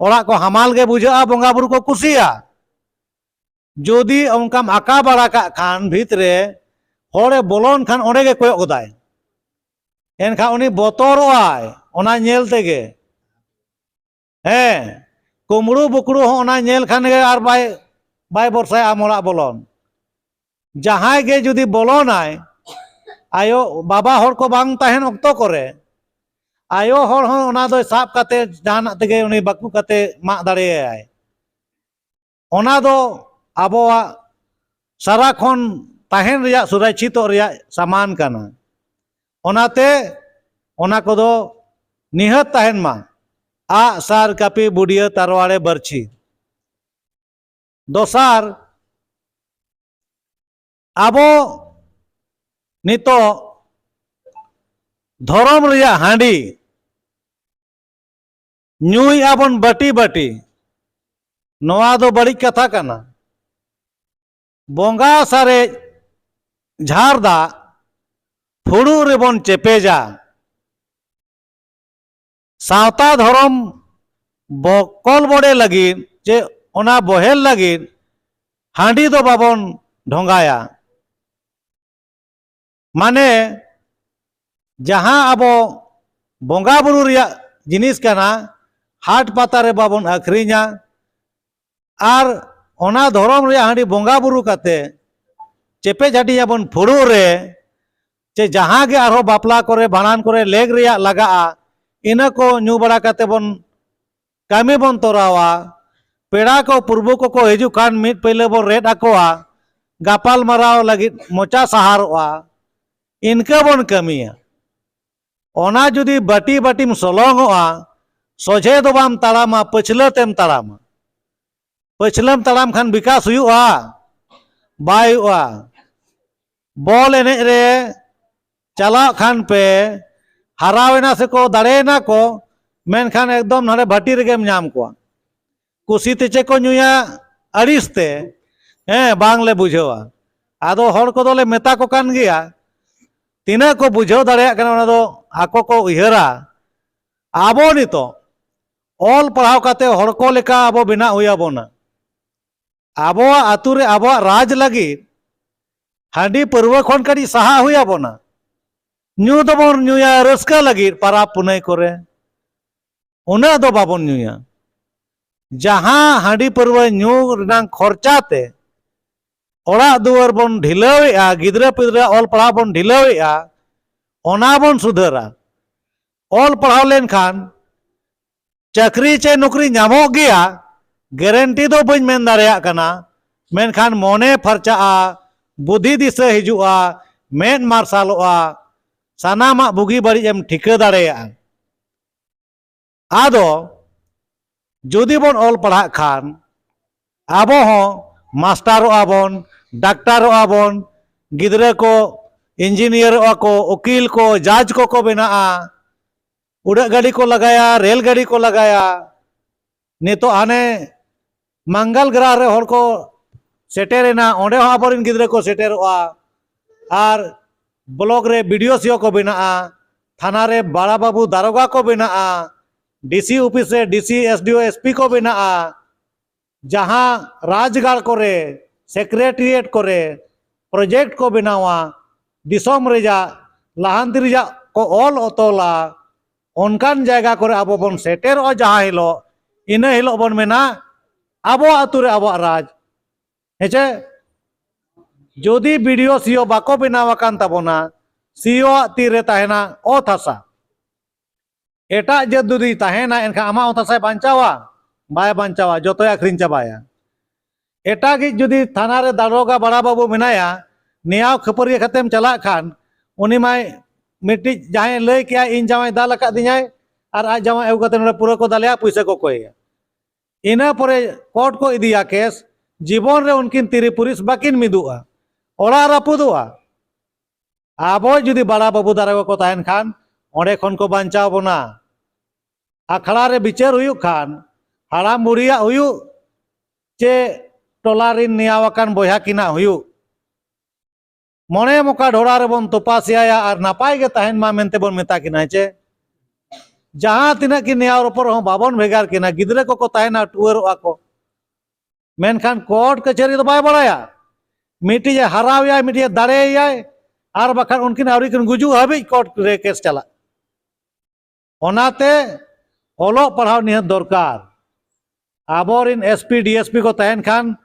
ᱚᱲᱟᱜ ᱠᱚ ᱦᱟᱢᱟᱞ ᱜᱮ ᱵᱩᱡᱷᱟᱹᱜᱼᱟ, ᱵᱚᱸᱜᱟ ᱵᱩᱨᱩ ᱠᱚ ᱠᱩᱥᱤᱭᱟ᱾ ᱡᱩᱫᱤ ᱚᱱᱠᱟᱢ ᱟᱠᱟ ᱵᱟᱲᱟ ᱠᱟᱜ ᱠᱷᱟᱱ ᱵᱷᱤᱛ ᱨᱮ, ᱦᱚᱲᱮ ᱵᱚᱞᱚᱱ ᱠᱷᱟᱱ ᱚᱸᱰᱮ ᱜᱮ ᱠᱚᱭᱚᱜ ᱜᱚᱫᱟᱭ, ᱮᱱᱠᱷᱟᱱ ᱩᱱᱤ ᱵᱚᱛᱚᱨᱚᱜᱼᱟᱭ ᱚᱱᱟ ᱧᱮᱞ ᱛᱮᱜᱮ᱾ ᱦᱮᱸ, ᱠᱩᱢᱵᱽᱲᱩ ᱵᱩᱠᱲᱩ ᱦᱚᱸ ᱚᱱᱟ ᱧᱮᱞ ᱠᱷᱟᱱ ᱜᱮ ᱟᱨ ᱵᱟᱭ, ᱵᱟᱭ ᱵᱷᱚᱨᱥᱟᱭᱟ ᱟᱢ ᱚᱲᱟᱜ ᱵᱚᱞᱚᱱ᱾ ᱡᱟᱦᱟᱸᱭ ᱜᱮ ᱡᱩᱫᱤ ᱵᱚᱞᱚᱱᱟᱭ, ᱟᱭᱳ ᱵᱟᱵᱟ ᱦᱚᱲ ᱠᱚ ᱵᱟᱝ ᱛᱟᱦᱮᱱ ᱚᱠᱛᱚ ᱠᱚᱨᱮ, ᱟᱭᱳ ᱦᱚᱲ ᱦᱚᱸ ᱚᱱᱟ ᱫᱚᱭ ᱥᱟᱵ ᱠᱟᱛᱮ ᱡᱟᱦᱟᱱᱟᱜ ᱛᱮᱜᱮ ᱩᱱᱤ ᱵᱟᱹᱠᱩ ᱠᱟᱛᱮ ᱢᱟᱜ ᱫᱟᱲᱮᱭᱟᱭᱟᱭ᱾ ᱚᱱᱟ ᱫᱚ ᱟᱵᱚᱣᱟᱜ ᱥᱟᱨᱟ ᱠᱷᱚᱱ ᱛᱟᱦᱮᱱ ᱨᱮᱭᱟᱜ, ᱥᱩᱨᱚᱠᱪᱷᱤᱛᱚᱜ ᱨᱮᱭᱟᱜ ᱥᱟᱢᱟᱱ ᱠᱟᱱᱟ᱾ ᱚᱱᱟᱛᱮ ᱚᱱᱟ ᱠᱚᱫᱚ ᱱᱤᱦᱟᱹᱛ ᱛᱟᱦᱮᱱ ᱢᱟ᱾ ᱟᱜ ᱥᱟᱨ ᱠᱟᱹᱯᱤ ᱵᱩᱰᱤᱭᱟᱹ ᱛᱟᱨᱣᱟᱲᱮ ᱵᱟᱹᱨᱪᱷᱤ᱾ ᱫᱚᱥᱟᱨ, ᱟᱵᱚ ᱱᱤᱛᱚᱜ ᱫᱷᱚᱨᱚᱢ ᱨᱮᱭᱟᱜ ᱦᱟᱺᱰᱤ ᱧᱩᱭᱮᱫᱼᱟ ᱵᱚᱱ ᱵᱟᱹᱴᱤ ᱵᱟᱹᱴᱤ, ᱱᱚᱣᱟ ᱫᱚ ᱵᱟᱹᱲᱤᱡ ᱠᱟᱛᱷᱟ ᱠᱟᱱᱟ᱾ ᱵᱚᱸᱜᱟ ᱥᱟᱨᱮᱡ ᱡᱷᱟᱨ ᱫᱟᱜ ᱯᱷᱩᱲᱩᱜ ᱨᱮᱵᱚᱱ ᱪᱮᱯᱮᱡᱟ᱾ ᱥᱟᱶᱛᱟ ᱫᱷᱚᱨᱚᱢ ᱵᱚᱠᱚᱞ ᱵᱚᱰᱮ ᱞᱟᱹᱜᱤᱫ ᱪᱮ ᱚᱱᱟ ᱵᱚᱦᱮᱞ ᱞᱟᱹᱜᱤᱫ ᱦᱟᱺᱰᱤ ᱫᱚ ᱵᱟᱵᱚᱱ ᱰᱷᱚᱸᱜᱟᱭᱟ᱾ ᱢᱟᱱᱮ ᱡᱟᱦᱟᱸ ᱟᱵᱚ ᱵᱚᱸᱜᱟ ᱵᱩᱨᱩ ᱨᱮᱭᱟᱜ ᱡᱤᱱᱤᱥ ᱠᱟᱱᱟ, ᱦᱟᱴ ᱯᱟᱛᱟ ᱨᱮ ᱵᱟᱵᱚᱱ ᱟᱹᱠᱷᱨᱤᱧᱟ᱾ ᱟᱨ ᱚᱱᱟ ᱫᱷᱚᱨᱚᱢ ᱨᱮᱭᱟᱜ ᱦᱟᱺᱰᱤ ᱵᱚᱸᱜᱟ ᱵᱩᱨᱩ ᱠᱟᱛᱮ ᱪᱮᱯᱮᱡ ᱦᱟᱹᱴᱤᱧ ᱟᱵᱚᱱ ᱯᱷᱩᱲᱩᱜ ᱨᱮ, ᱪᱮ ᱡᱟᱦᱟᱸ ᱜᱮ ᱟᱨᱦᱚᱸ ᱵᱟᱯᱞᱟ ᱠᱚᱨᱮ ᱵᱷᱟᱸᱰᱟᱱ ᱠᱚᱨᱮ ᱞᱮᱜ ᱨᱮᱭᱟᱜ ᱞᱟᱜᱟᱜᱼᱟ, ᱤᱱᱟᱹ ᱠᱚ ᱧᱩ ᱵᱟᱲᱟ ᱠᱟᱛᱮ ᱵᱚᱱ ᱠᱟᱹᱢᱤ ᱵᱚᱱ ᱛᱚᱨᱟᱣᱟ᱾ ᱯᱮᱲᱟ ᱠᱚ ᱯᱩᱨᱵᱩ ᱠᱚᱠᱚ ᱦᱤᱡᱩᱜ ᱠᱷᱟᱱ ᱢᱤᱫ ᱯᱟᱹᱭᱞᱟᱹ ᱵᱚᱱ ᱨᱮᱫ ᱟᱠᱚᱣᱟ, ᱜᱟᱯᱟᱞ ᱢᱟᱨᱟᱣ ᱞᱟᱹᱜᱤᱫ ᱢᱚᱪᱟ ᱥᱟᱦᱟᱨᱚᱜᱼᱟ, ᱤᱱᱠᱟᱹ ᱵᱚᱱ ᱠᱟᱹᱢᱤᱭᱟ᱾ ᱚᱱᱟ ᱡᱩᱫᱤ ᱵᱟᱹᱴᱤ ᱵᱟᱹᱴᱤᱢ ᱥᱚᱞᱚᱝᱚᱜᱼᱟ, ᱥᱚᱡᱷᱮ ᱫᱚ ᱵᱟᱢ ᱛᱟᱲᱟᱢᱟ, ᱯᱟᱹᱪᱷᱞᱟᱹ ᱛᱮᱢ ᱛᱟᱲᱟᱢᱟ᱾ ᱯᱟᱹᱪᱷᱞᱟᱹᱢ ᱛᱟᱲᱟᱢ ᱠᱷᱟᱱ ᱵᱤᱠᱟᱥ ᱦᱩᱭᱩᱜᱼᱟ? ᱵᱟᱭ ᱦᱩᱭᱩᱜᱼᱟ᱾ ᱵᱚᱞ ᱮᱱᱮᱡ ᱨᱮ ᱪᱟᱞᱟᱜ ᱠᱷᱟᱱ ᱯᱮ, ᱦᱟᱨᱟᱣᱮᱱᱟ ᱥᱮᱠᱚ, ᱫᱟᱲᱮᱭᱮᱱᱟ ᱠᱚ, ᱢᱮᱱᱠᱷᱟᱱ ᱮᱠᱫᱚᱢ ᱱᱚᱰᱮ ᱵᱷᱟᱹᱴᱤ ᱨᱮᱜᱮᱢ ᱧᱟᱢ ᱠᱚᱣᱟ᱾ ᱠᱩᱥᱤ ᱛᱮ ᱪᱮᱫ ᱠᱚ ᱧᱩᱭᱟ, ᱟᱹᱲᱤᱥ ᱛᱮ, ᱦᱮᱸ, ᱵᱟᱝᱞᱮ ᱵᱩᱡᱷᱟᱹᱣᱟ᱾ ᱟᱫᱚ ᱦᱚᱲ ᱠᱚᱫᱚᱞᱮ ᱢᱮᱛᱟ ᱠᱚ ᱠᱟᱱ ᱜᱮᱭᱟ, ᱛᱤᱱᱟᱹᱜ ᱠᱚ ᱵᱩᱡᱷᱟᱹᱣ ᱫᱟᱲᱮᱭᱟᱜ ᱠᱟᱱᱟ ᱚᱱᱟ ᱫᱚ ᱟᱠᱚ ᱠᱚ ᱩᱭᱦᱟᱹᱨᱟ᱾ ᱟᱵᱚ ᱱᱤᱛᱚᱜ ᱚᱞ ᱯᱟᱲᱦᱟᱣ ᱠᱟᱛᱮ ᱦᱚᱲ ᱠᱚ ᱞᱮᱠᱟ ᱟᱵᱚ ᱵᱮᱱᱟᱜ ᱦᱩᱭ ᱟᱵᱚᱱᱟ᱾ ᱟᱵᱚᱣᱟᱜ ᱟᱹᱛᱩ ᱨᱮ ᱟᱵᱚᱣᱟᱜ ᱨᱟᱡᱽ ᱞᱟᱹᱜᱤᱫ ᱦᱟᱺᱰᱤ ᱯᱟᱹᱨᱣᱟᱹ ᱠᱷᱚᱱ ᱠᱟᱹᱴᱤᱡ ᱥᱟᱦᱟᱜ ᱦᱩᱭ ᱟᱵᱚᱱᱟ᱾ ᱧᱩ ᱫᱚᱵᱚᱱ ᱧᱩᱭᱟ ᱨᱟᱹᱥᱠᱟᱹ ᱞᱟᱹᱜᱤᱫ, ᱯᱟᱨᱟᱵᱽ ᱯᱩᱱᱟᱹᱭ ᱠᱚᱨᱮ, ᱩᱱᱟᱹᱜ ᱫᱚ ᱵᱟᱵᱚᱱ ᱧᱩᱭᱟ᱾ ᱡᱟᱦᱟᱸ ᱦᱟᱺᱰᱤ ᱯᱟᱹᱨᱣᱟᱹ ᱧᱩ ᱨᱮᱱᱟᱜ ᱠᱷᱚᱨᱪᱟ ᱛᱮ ᱚᱲᱟᱜ ᱫᱩᱣᱟᱹᱨ ᱵᱚᱱ ᱰᱷᱤᱞᱟᱹᱣᱮᱫᱼᱟ, ᱜᱤᱫᱽᱨᱟᱹ ᱯᱤᱫᱽᱨᱟᱹ ᱚᱞ ᱯᱟᱲᱦᱟᱣ ᱵᱚᱱ ᱰᱷᱤᱞᱟᱹᱣᱮᱫᱼᱟ, ᱚᱱᱟ ᱵᱚᱱ ᱥᱩᱫᱷᱟᱹᱨᱟ᱾ ᱚᱞ ᱯᱟᱲᱦᱟᱣ ᱞᱮᱱᱠᱷᱟᱱ ᱪᱟᱹᱠᱨᱤ ᱪᱮ ᱱᱚᱠᱨᱤ ᱧᱟᱢᱚᱜ ᱜᱮᱭᱟ, ᱜᱮᱨᱮᱱᱴᱤ ᱫᱚ ᱵᱟᱹᱧ ᱢᱮᱱ ᱫᱟᱲᱮᱭᱟᱜ ᱠᱟᱱᱟ, ᱢᱮᱱᱠᱷᱟᱱ ᱢᱚᱱᱮ ᱯᱷᱟᱨᱪᱟᱜᱼᱟ, ᱵᱩᱫᱷᱤ ᱫᱤᱥᱟᱹ ᱦᱤᱡᱩᱜᱼᱟ, ᱢᱮᱫ ᱢᱟᱨᱥᱟᱞᱚᱜᱼᱟ, ᱥᱟᱱᱟᱢᱟᱜ ᱵᱩᱜᱤ ᱵᱟᱹᱲᱤᱡ ᱮᱢ ᱴᱷᱤᱠᱟᱹ ᱫᱟᱲᱮᱭᱟᱜᱼᱟ᱾ ᱟᱫᱚ ᱡᱩᱫᱤ ᱵᱚᱱ ᱚᱞ ᱯᱟᱲᱦᱟᱜ ᱠᱷᱟᱱ, ᱟᱵᱚ ᱦᱚᱸ ᱢᱟᱥᱴᱟᱨᱚᱜᱼᱟ ᱵᱚᱱ, ᱰᱟᱠᱛᱟᱨᱚᱜᱼᱟ ᱵᱚᱱ, ᱜᱤᱫᱽᱨᱟᱹ ᱠᱚ ᱤᱧᱡᱤᱱᱤᱭᱟᱨᱚᱜᱼᱟ ᱠᱚ, ᱩᱠᱤᱞ ᱠᱚ, ᱡᱟᱡᱽ ᱠᱚᱠᱚ ᱵᱮᱱᱟᱜᱼᱟ, ᱩᱰᱟᱹᱜ ᱜᱟᱹᱰᱤ ᱠᱚ ᱞᱟᱜᱟᱭᱟ, ᱨᱮᱞ ᱜᱟᱹᱰᱤ ᱠᱚ ᱞᱟᱜᱟᱭᱟ᱾ ᱱᱤᱛᱚᱜ ᱦᱟᱱᱮ ᱢᱟᱝᱜᱟᱞ ᱜᱨᱟᱦ ᱨᱮ ᱦᱚᱲ ᱠᱚ ᱥᱮᱴᱮᱨᱮᱱᱟ, ᱚᱸᱰᱮ ᱦᱚᱸ ᱟᱵᱚᱨᱮᱱ ᱜᱤᱫᱽᱨᱟᱹ ᱠᱚ ᱥᱮᱴᱮᱨᱚᱜᱼᱟ᱾ ᱟᱨ ᱵᱞᱚᱠ ᱨᱮ ᱵᱤᱰᱤᱳ ᱥᱤᱳ ᱠᱚ ᱵᱮᱱᱟᱜᱼᱟ, ᱛᱷᱟᱱᱟ ᱨᱮ ᱵᱟᱲᱟ ᱵᱟᱹᱵᱩ ᱫᱟᱨᱚᱜᱟ ᱠᱚ ᱵᱮᱱᱟᱜᱼᱟ, ᱰᱤᱥᱤ ᱚᱯᱷᱤᱥ ᱨᱮ ᱰᱤᱥᱤ, ᱮᱥᱰᱤᱳ, ᱮᱥᱯᱤ ᱠᱚ ᱵᱮᱱᱟᱜᱼᱟ᱾ ᱡᱟᱦᱟᱸ ᱨᱟᱡᱽᱜᱟᱲ ᱠᱚᱨᱮ, ᱥᱮᱠᱨᱮᱴᱮᱨᱤᱭᱮᱴ ᱠᱚᱨᱮ ᱯᱨᱚᱡᱮᱠᱴ ᱠᱚ ᱵᱮᱱᱟᱣᱟ, ᱫᱤᱥᱚᱢ ᱨᱮᱭᱟᱜ ᱞᱟᱦᱟᱱᱛᱤ ᱨᱮᱭᱟᱜ ᱠᱚ ᱚᱞ ᱚᱛᱚᱞᱟ, ᱚᱱᱠᱟᱱ ᱡᱟᱭᱜᱟ ᱠᱚᱨᱮ ᱟᱵᱚ ᱵᱚᱱ ᱥᱮᱴᱮᱨᱚᱜᱼᱟ᱾ ᱡᱟᱦᱟᱸ ᱦᱤᱞᱳᱜ, ᱤᱱᱟᱹ ᱦᱤᱞᱳᱜ ᱵᱚᱱ ᱢᱮᱱᱟ, ᱟᱵᱚ ᱟᱹᱛᱩ ᱨᱮ ᱟᱵᱚᱣᱟᱜ ᱨᱟᱡᱽ᱾ ᱦᱮᱸᱪᱮ? ᱡᱩᱫᱤ ᱵᱤᱰᱤᱳ ᱥᱤᱳ ᱵᱟᱠᱚ ᱵᱮᱱᱟᱣ ᱟᱠᱟᱱ ᱛᱟᱵᱚᱱᱟ, ᱥᱤᱳ ᱟᱜ ᱛᱤᱨᱮ ᱛᱟᱦᱮᱱᱟ ᱚᱛ ᱦᱟᱥᱟ᱾ ᱮᱴᱟᱜ ᱡᱟᱹᱛ ᱡᱩᱫᱤ ᱛᱟᱦᱮᱱᱟ, ᱮᱱᱠᱷᱟᱱ ᱟᱢᱟᱜ ᱚᱛ ᱦᱟᱥᱟᱭ ᱵᱟᱧᱪᱟᱣᱟ? ᱵᱟᱭ ᱵᱟᱧᱪᱟᱣᱟ, ᱡᱚᱛᱚᱭ ᱟᱹᱠᱷᱨᱤᱧ ᱪᱟᱵᱟᱭᱟ᱾ ᱮᱴᱟᱜᱤᱡ ᱡᱩᱫᱤ ᱛᱷᱟᱱᱟ ᱨᱮ ᱫᱟᱨᱚᱜᱟ ᱵᱟᱲᱟ ᱵᱟᱹᱵᱩ ᱢᱮᱱᱟᱭᱟ, ᱱᱮᱭᱟᱣ ᱠᱷᱟᱹᱯᱟᱹᱨᱤᱭᱟᱹ ᱠᱟᱛᱮᱢ ᱪᱟᱞᱟᱜ ᱠᱷᱟᱱ, ᱩᱱᱤ ᱢᱟᱭ ᱢᱤᱫᱴᱤᱡ ᱡᱟᱦᱟᱸᱭ ᱞᱟᱹᱭ ᱠᱮᱜᱼᱟ, "ᱤᱧ ᱡᱟᱶᱟᱭ ᱫᱟᱞ ᱟᱠᱟᱫᱤᱧᱟᱭ", ᱟᱨ ᱟᱡ ᱡᱟᱶᱟᱭ ᱟᱹᱜᱩ ᱠᱟᱛᱮ ᱱᱚᱰᱮ ᱯᱩᱨᱟᱹ ᱠᱚ ᱫᱟᱞᱮᱭᱟ, ᱯᱩᱭᱥᱟᱹ ᱠᱚ ᱠᱚᱭᱮᱭᱟ᱾ ᱤᱱᱟᱹ ᱯᱚᱨᱮ ᱠᱳᱨᱴ ᱠᱚ ᱤᱫᱤᱭᱟ ᱠᱮᱥ, ᱡᱤᱵᱚᱱ ᱨᱮ ᱩᱱᱠᱤᱱ ᱛᱤᱨᱤ ᱯᱩᱨᱤᱥ ᱵᱟᱹᱠᱤᱱ ᱢᱤᱫᱚᱜᱼᱟ, ᱚᱲᱟᱜ ᱨᱟᱹᱯᱩᱫᱚᱜᱼᱟ᱾ ᱟᱵᱚ ᱡᱩᱫᱤ ᱵᱟᱲᱟ ᱵᱟᱹᱵᱩ ᱫᱟᱨᱮ ᱠᱚ ᱛᱟᱦᱮᱱ ᱠᱷᱟᱱ, ᱚᱸᱰᱮ ᱠᱷᱚᱱ ᱠᱚ ᱵᱟᱧᱪᱟᱣ ᱵᱚᱱᱟ᱾ ᱟᱠᱷᱲᱟ ᱨᱮ ᱵᱤᱪᱟᱹᱨ ᱦᱩᱭᱩᱜ ᱠᱷᱟᱱ, ᱦᱟᱲᱟᱢ ᱵᱩᱲᱦᱤᱭᱟᱜ ᱦᱩᱭᱩᱜ ᱪᱮ ᱴᱚᱞᱟ ᱨᱤᱱ ᱱᱮᱭᱟᱣ ᱟᱠᱟᱱ ᱵᱚᱭᱦᱟ ᱠᱤᱱᱟᱜ ᱦᱩᱭᱩᱜ, ᱢᱚᱬᱮ ᱢᱚᱠᱟ ᱰᱷᱚᱲᱟ ᱨᱮᱵᱚᱱ ᱛᱚᱯᱟᱥᱮᱭᱟ ᱟᱨ ᱱᱟᱯᱟᱭ ᱜᱮ ᱛᱟᱦᱮᱱ ᱢᱟ ᱢᱮᱱᱛᱮ ᱵᱚᱱ ᱢᱮᱛᱟ ᱠᱤᱱᱟ᱾ ᱪᱮ ᱡᱟᱦᱟᱸ ᱛᱤᱱᱟᱹᱜ ᱠᱤᱱ ᱱᱮᱭᱟᱣ ᱨᱚᱯᱚᱲ ᱨᱮᱦᱚᱸ ᱵᱟᱵᱚᱱ ᱵᱷᱮᱜᱟᱨ ᱠᱤᱱᱟ, ᱜᱤᱫᱽᱨᱟᱹ ᱠᱚᱠᱚ ᱛᱟᱦᱮᱱᱟ, ᱴᱩᱣᱟᱹᱨᱚᱜᱼᱟ ᱠᱚ, ᱢᱮᱱᱠᱷᱟᱱ ᱠᱳᱨᱴ ᱠᱟᱹᱪᱷᱟᱹᱨᱤ ᱫᱚ ᱵᱟᱭ ᱵᱟᱲᱟᱭᱟ᱾ ᱢᱤᱫᱴᱤᱡ ᱮ ᱦᱟᱨᱟᱣᱮᱭᱟᱭ, ᱢᱤᱫᱴᱤᱡ ᱮ ᱫᱟᱲᱮᱭᱟᱭᱟᱭ, ᱟᱨ ᱵᱟᱠᱷᱟᱱ ᱩᱱᱠᱤᱱ ᱟᱹᱣᱨᱤ ᱠᱤᱱ ᱜᱩᱡᱩᱜ ᱦᱟᱹᱵᱤᱡ ᱠᱳᱨᱴ ᱨᱮ ᱠᱮᱥ ᱪᱟᱞᱟᱜ᱾ ᱚᱱᱟᱛᱮ ᱚᱞᱚᱜ ᱯᱟᱲᱦᱟᱣ ᱱᱤᱦᱟᱹᱛ ᱫᱚᱨᱠᱟᱨ᱾ ᱟᱵᱚᱨᱤᱱ ᱮᱥᱯᱤ, ᱰᱤᱮᱥᱯᱤ ᱠᱚ ᱛᱟᱦᱮᱱ ᱠᱷᱟᱱ,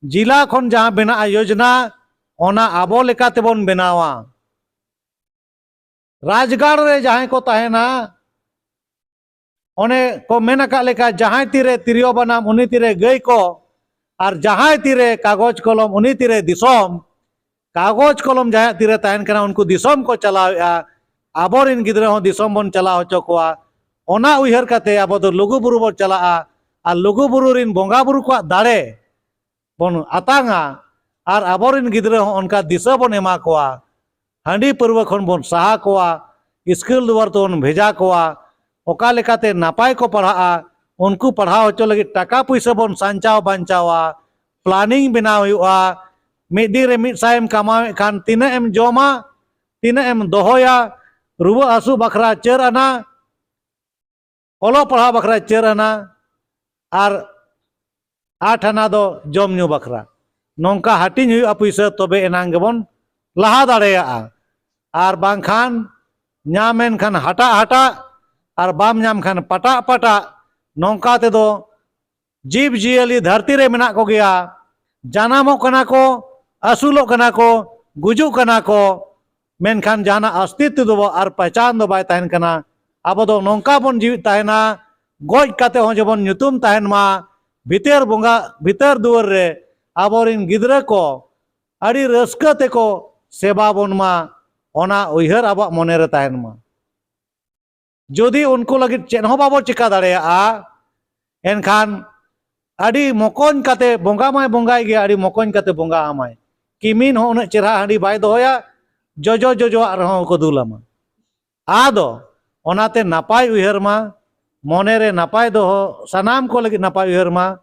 ᱡᱤᱞᱟ ᱠᱷᱚᱱ ᱡᱟᱦᱟᱸ ᱵᱮᱱᱟᱜᱼᱟ ᱭᱳᱡᱽᱱᱟ, ᱚᱱᱟ ᱟᱵᱚ ᱞᱮᱠᱟ ᱛᱮᱵᱚᱱ ᱵᱮᱱᱟᱣᱟ᱾ ᱨᱟᱡᱽᱜᱟᱲ ᱨᱮ ᱡᱟᱦᱟᱸᱭ ᱠᱚ ᱛᱟᱦᱮᱱᱟ, ᱚᱱᱮ ᱠᱚ ᱢᱮᱱ ᱟᱠᱟᱫ ᱞᱮᱠᱟ, ᱡᱟᱦᱟᱸᱭ ᱛᱤᱨᱮ ᱛᱤᱨᱭᱳ ᱵᱟᱱᱟᱢ, ᱩᱱᱤ ᱛᱤᱨᱮ ᱜᱟᱹᱭ ᱠᱚ, ᱟᱨ ᱡᱟᱦᱟᱸᱭ ᱛᱤᱨᱮ ᱠᱟᱜᱚᱡᱽ ᱠᱚᱞᱚᱢ, ᱩᱱᱤ ᱛᱤᱨᱮ ᱫᱤᱥᱚᱢ᱾ ᱠᱟᱜᱚᱡᱽ ᱠᱚᱞᱚᱢ ᱡᱟᱦᱟᱸᱭᱟᱜ ᱛᱤᱨᱮ ᱛᱟᱦᱮᱱ ᱠᱟᱱᱟ, ᱩᱱᱠᱩ ᱫᱤᱥᱚᱢ ᱠᱚ ᱪᱟᱞᱟᱣᱮᱫᱼᱟ᱾ ᱟᱵᱚᱨᱤᱱ ᱜᱤᱫᱽᱨᱟᱹ ᱦᱚᱸ ᱫᱤᱥᱚᱢ ᱵᱚᱱ ᱪᱟᱞᱟᱣ ᱦᱚᱪᱚ ᱠᱚᱣᱟ᱾ ᱚᱱᱟ ᱩᱭᱦᱟᱹᱨ ᱠᱟᱛᱮ ᱟᱵᱚ ᱫᱚ ᱞᱩᱜᱩ ᱵᱩᱨᱩ ᱵᱚᱱ ᱪᱟᱞᱟᱜᱼᱟ᱾ ᱟᱨ ᱞᱩᱜᱩ ᱵᱩᱨᱩ ᱨᱤᱱ ᱵᱚᱸᱜᱟ ᱵᱩᱨᱩ ᱠᱚᱣᱟᱜ ᱫᱟᱲᱮ ᱵᱚᱱ ᱟᱛᱟᱝᱟ᱾ ᱟᱨ ᱟᱵᱚᱨᱤᱱ ᱜᱤᱫᱽᱨᱟᱹ ᱦᱚᱸ ᱚᱱᱠᱟ ᱫᱤᱥᱟᱹ ᱵᱚᱱ ᱮᱢᱟ ᱠᱚᱣᱟ᱾ ᱦᱟᱺᱰᱤ ᱯᱟᱹᱨᱣᱟᱹ ᱠᱷᱚᱱ ᱵᱚᱱ ᱥᱟᱦᱟ ᱠᱚᱣᱟ᱾ ᱥᱠᱩᱞ ᱫᱩᱣᱟᱹᱨ ᱛᱮᱵᱚᱱ ᱵᱷᱮᱡᱟ ᱠᱚᱣᱟ᱾ ᱚᱠᱟ ᱞᱮᱠᱟᱛᱮ ᱱᱟᱯᱟᱭ ᱠᱚ ᱯᱟᱲᱦᱟᱜᱼᱟ, ᱩᱱᱠᱩ ᱯᱟᱲᱦᱟᱣ ᱦᱚᱪᱚ ᱞᱟᱹᱜᱤᱫ ᱴᱟᱠᱟ ᱯᱩᱭᱥᱟᱹ ᱵᱚᱱ ᱥᱟᱧᱪᱟᱣ ᱵᱟᱧᱪᱟᱣᱟ᱾ ᱯᱞᱟᱱᱤᱝ ᱵᱮᱱᱟᱣ ᱦᱩᱭᱩᱜᱼᱟ᱾ ᱢᱤᱫ ᱫᱤᱱ ᱨᱮ ᱢᱤᱫ ᱥᱟᱭ ᱮᱢ ᱠᱟᱢᱟᱣᱮᱫ ᱠᱷᱟᱱ ᱛᱤᱱᱟᱹᱜ ᱮᱢ ᱡᱚᱢᱟ, ᱛᱤᱱᱟᱹᱜ ᱮᱢ ᱫᱚᱦᱚᱭᱟ, ᱨᱩᱣᱟᱹ ᱦᱟᱹᱥᱩ ᱵᱟᱠᱷᱨᱟ ᱪᱟᱹᱨ ᱟᱱᱟ, ᱚᱞᱚᱜ ᱯᱟᱲᱦᱟᱣ ᱵᱟᱠᱷᱨᱟ ᱪᱟᱹᱨ ᱟᱱᱟ, ᱟᱨ ᱟᱴ ᱟᱱᱟ ᱫᱚ ᱡᱚᱢ ᱧᱩ ᱵᱟᱠᱷᱨᱟ᱾ ᱱᱚᱝᱠᱟ ᱦᱟᱹᱴᱤᱧ ᱦᱩᱭᱩᱜᱼᱟ ᱯᱩᱭᱥᱟᱹ, ᱛᱚᱵᱮ ᱮᱱᱟᱝ ᱜᱮᱵᱚᱱ ᱞᱟᱦᱟ ᱫᱟᱲᱮᱭᱟᱜᱼᱟ᱾ ᱟᱨ ᱵᱟᱝᱠᱷᱟᱱ ᱧᱟᱢ ᱮᱱ ᱠᱷᱟᱱ ᱦᱟᱴᱟᱜ ᱦᱟᱴᱟᱜ, ᱟᱨ ᱵᱟᱢ ᱧᱟᱢ ᱠᱷᱟᱱ ᱯᱟᱴᱟᱜ ᱯᱟᱴᱟᱜ᱾ ᱱᱚᱝᱠᱟ ᱛᱮᱫᱚ ᱡᱤᱵᱽ ᱡᱤᱭᱟᱹᱞᱤ ᱫᱷᱟᱹᱨᱛᱤ ᱨᱮ ᱢᱮᱱᱟᱜ ᱠᱚᱜᱮᱭᱟ, ᱡᱟᱱᱟᱢᱚᱜ ᱠᱟᱱᱟ ᱠᱚ, ᱟᱹᱥᱩᱞᱚᱜ ᱠᱟᱱᱟ ᱠᱚ, ᱜᱩᱡᱩᱜ ᱠᱟᱱᱟ ᱠᱚ, ᱢᱮᱱᱠᱷᱟᱱ ᱡᱟᱦᱟᱱᱟᱜ ᱚᱥᱛᱤᱛᱛᱚ ᱫᱚ ᱟᱨ ᱯᱮᱪᱟᱱ ᱫᱚ ᱵᱟᱭ ᱛᱟᱦᱮᱱ ᱠᱟᱱᱟ᱾ ᱟᱵᱚ ᱫᱚ ᱱᱚᱝᱠᱟ ᱵᱚᱱ ᱡᱤᱣᱤᱫ ᱛᱟᱦᱮᱱᱟ, ᱜᱚᱡ ᱠᱟᱛᱮ ᱦᱚᱸ ᱡᱮᱢᱚᱱ ᱧᱩᱛᱩᱢ ᱛᱟᱦᱮᱱ ᱢᱟ ᱵᱷᱤᱛᱟᱹᱨ ᱵᱚᱸᱜᱟ, ᱵᱷᱤᱛᱟᱹᱨ ᱫᱩᱣᱟᱹᱨ ᱨᱮ, ᱟᱵᱚᱨᱤᱱ ᱜᱤᱫᱽᱨᱟᱹ ᱠᱚ ᱟᱹᱰᱤ ᱨᱟᱹᱥᱠᱟᱹ ᱛᱮᱠᱚ ᱥᱮᱵᱟ ᱵᱚᱱ ᱢᱟ, ᱚᱱᱟ ᱩᱭᱦᱟᱹᱨ ᱟᱵᱚᱣᱟᱜ ᱢᱚᱱᱮ ᱨᱮ ᱛᱟᱦᱮᱱ ᱢᱟ᱾ ᱡᱩᱫᱤ ᱩᱱᱠᱩ ᱞᱟᱹᱜᱤᱫ ᱪᱮᱫ ᱦᱚᱸ ᱵᱟᱵᱚ ᱪᱤᱠᱟ ᱫᱟᱲᱮᱭᱟᱜᱼᱟ, ᱮᱱᱠᱷᱟᱱ ᱟᱹᱰᱤ ᱢᱚᱠᱚᱧ ᱠᱟᱛᱮ ᱵᱚᱸᱜᱟ ᱢᱟᱭ ᱵᱚᱸᱜᱟᱭ ᱜᱮᱭᱟ, ᱟᱹᱰᱤ ᱢᱚᱠᱚᱧ ᱠᱟᱛᱮ ᱵᱚᱸᱜᱟ ᱟᱢᱟᱭ᱾ ᱠᱤᱢᱤᱱ ᱦᱚᱸ ᱩᱱᱟᱹᱜ ᱪᱮᱨᱦᱟ ᱦᱟᱺᱰᱤ ᱵᱟᱭ ᱫᱚᱦᱚᱭᱟ, ᱡᱚᱡᱚ ᱡᱚᱡᱚᱣᱟᱜ ᱨᱮᱦᱚᱸ ᱠᱚ ᱫᱩᱞᱟᱢᱟ᱾ ᱟᱫᱚ ᱚᱱᱟᱛᱮ ᱱᱟᱯᱟᱭ ᱩᱭᱦᱟᱹᱨ ᱢᱟ, ᱢᱚᱱᱮ ᱨᱮ ᱱᱟᱯᱟᱭ ᱫᱚᱦᱚ, ᱥᱟᱱᱟᱢ ᱠᱚ ᱞᱟᱹᱜᱤᱫ ᱱᱟᱯᱟᱭ ᱩᱭᱦᱟᱹᱨ ᱢᱟ,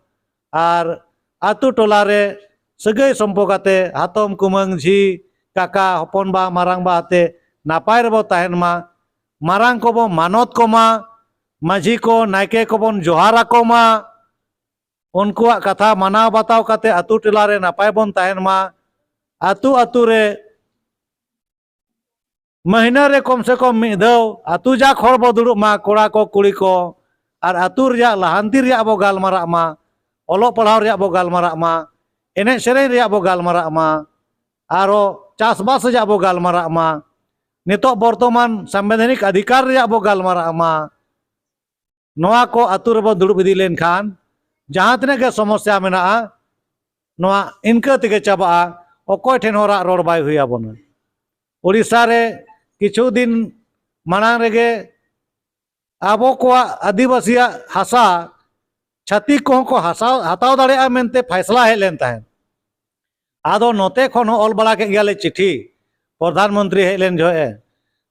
ᱟᱨ ᱟᱛᱳ ᱴᱚᱞᱟ ᱨᱮ ᱥᱟᱹᱜᱟᱹᱭ ᱥᱚᱢᱯᱚ ᱠᱟᱛᱮ ᱦᱟᱛᱚᱢ ᱠᱩᱢᱟᱹᱝ ᱡᱷᱤ ᱠᱟᱠᱟ ᱦᱚᱯᱚᱱ ᱵᱟ ᱢᱟᱨᱟᱝ ᱵᱟ ᱟᱛᱮ ᱱᱟᱯᱟᱭ ᱨᱮᱵᱚ ᱛᱟᱦᱮᱱ ᱢᱟ᱾ ᱢᱟᱨᱟᱝ ᱠᱚᱵᱚ ᱢᱟᱱᱚᱛ ᱠᱚᱢᱟ, ᱢᱟᱹᱡᱷᱤ ᱠᱚ ᱱᱟᱭᱠᱮ ᱠᱚᱵᱚᱱ ᱡᱚᱦᱟᱨ ᱟᱠᱚ ᱢᱟ, ᱩᱱᱠᱩᱣᱟᱜ ᱠᱟᱛᱷᱟ ᱢᱟᱱᱟᱣ ᱵᱟᱛᱟᱣ ᱠᱟᱛᱮ ᱟᱛᱳ ᱴᱚᱞᱟ ᱨᱮ ᱱᱟᱯᱟᱭ ᱵᱚᱱ ᱛᱟᱦᱮᱱ ᱢᱟ᱾ ᱟᱛᱳ ᱟᱛᱳ ᱨᱮ ᱢᱟᱹᱦᱱᱟᱹ ᱨᱮ ᱠᱚᱢ ᱥᱮ ᱠᱚᱢ ᱢᱤᱫ ᱫᱷᱟᱣ ᱟᱛᱳ ᱡᱟᱠ ᱦᱚᱲ ᱵᱚ ᱫᱩᱲᱩᱵ ᱢᱟ, ᱠᱚᱲᱟ ᱠᱚ ᱠᱩᱲᱤ ᱠᱚ, ᱟᱨ ᱟᱛᱳ ᱨᱮᱭᱟᱜ ᱞᱟᱦᱟᱱᱛᱤ ᱨᱮᱭᱟᱜ ᱵᱚ ᱜᱟᱞᱢᱟᱨᱟᱜ ᱢᱟ, ᱚᱞᱚᱜ ᱯᱟᱲᱦᱟᱣ ᱨᱮᱭᱟᱜ ᱵᱚ ᱜᱟᱞᱢᱟᱨᱟᱜ ᱢᱟ, ᱮᱱᱮᱡ ᱥᱮᱨᱮᱧ ᱨᱮᱭᱟᱜ ᱵᱚ ᱜᱟᱞᱢᱟᱨᱟᱜ ᱢᱟ, ᱟᱨᱚ ᱪᱟᱥᱵᱟᱥ ᱨᱮᱭᱟᱜ ᱵᱚ ᱜᱟᱞᱢᱟᱨᱟᱜ ᱢᱟ, ᱱᱤᱛᱚᱜ ᱵᱚᱨᱛᱚᱢᱟᱱ ᱥᱟᱢᱵᱤᱫᱷᱟᱱᱤᱠ ᱚᱫᱷᱤᱠᱟᱨ ᱨᱮᱭᱟᱜ ᱵᱚ ᱜᱟᱞᱢᱟᱨᱟᱜ ᱢᱟ᱾ ᱱᱚᱣᱟ ᱠᱚ ᱟᱛᱳ ᱨᱮᱵᱚ ᱫᱩᱲᱩᱵ ᱤᱫᱤ ᱞᱮᱱᱠᱷᱟᱱ ᱡᱟᱦᱟᱸ ᱛᱤᱱᱟᱹᱜ ᱜᱮ ᱥᱚᱢᱚᱥᱥᱟ ᱢᱮᱱᱟᱜᱼᱟ, ᱱᱚᱣᱟ ᱤᱱᱠᱟᱹ ᱛᱮᱜᱮ ᱪᱟᱵᱟᱜᱼᱟ᱾ ᱚᱠᱚᱭ ᱴᱷᱮᱱ ᱦᱚᱸ ᱨᱟᱜ ᱨᱚᱲ ᱵᱟᱭ ᱦᱩᱭ ᱟᱵᱚᱱᱟ᱾ ᱳᱰᱤᱥᱟ ᱨᱮ ᱠᱤᱪᱷᱩ ᱫᱤᱱ ᱢᱟᱲᱟᱝ ᱨᱮᱜᱮ ᱟᱵᱚ ᱠᱚᱣᱟᱜ ᱟᱹᱫᱤᱵᱟᱹᱥᱤᱭᱟᱜ ᱦᱟᱥᱟ ᱪᱷᱟᱹᱛᱤᱠ ᱠᱚᱦᱚᱸ ᱠᱚ ᱦᱟᱥᱟ ᱦᱟᱛᱟᱣ ᱫᱟᱲᱮᱭᱟᱜᱼᱟ ᱢᱮᱱᱛᱮ ᱯᱷᱟᱭᱥᱞᱟ ᱦᱮᱡ ᱞᱮᱱ ᱛᱟᱦᱮᱸᱫ᱾ ᱟᱫᱚ ᱱᱚᱛᱮ ᱠᱷᱚᱱ ᱦᱚᱸ ᱚᱞ ᱵᱟᱲᱟ ᱠᱮᱫ ᱜᱮᱭᱟᱞᱮ ᱪᱤᱴᱷᱤ, ᱯᱨᱚᱫᱷᱟᱱ ᱢᱚᱱᱛᱨᱤ ᱦᱮᱡ ᱞᱮᱱ ᱡᱚᱦᱚᱜ ᱮ,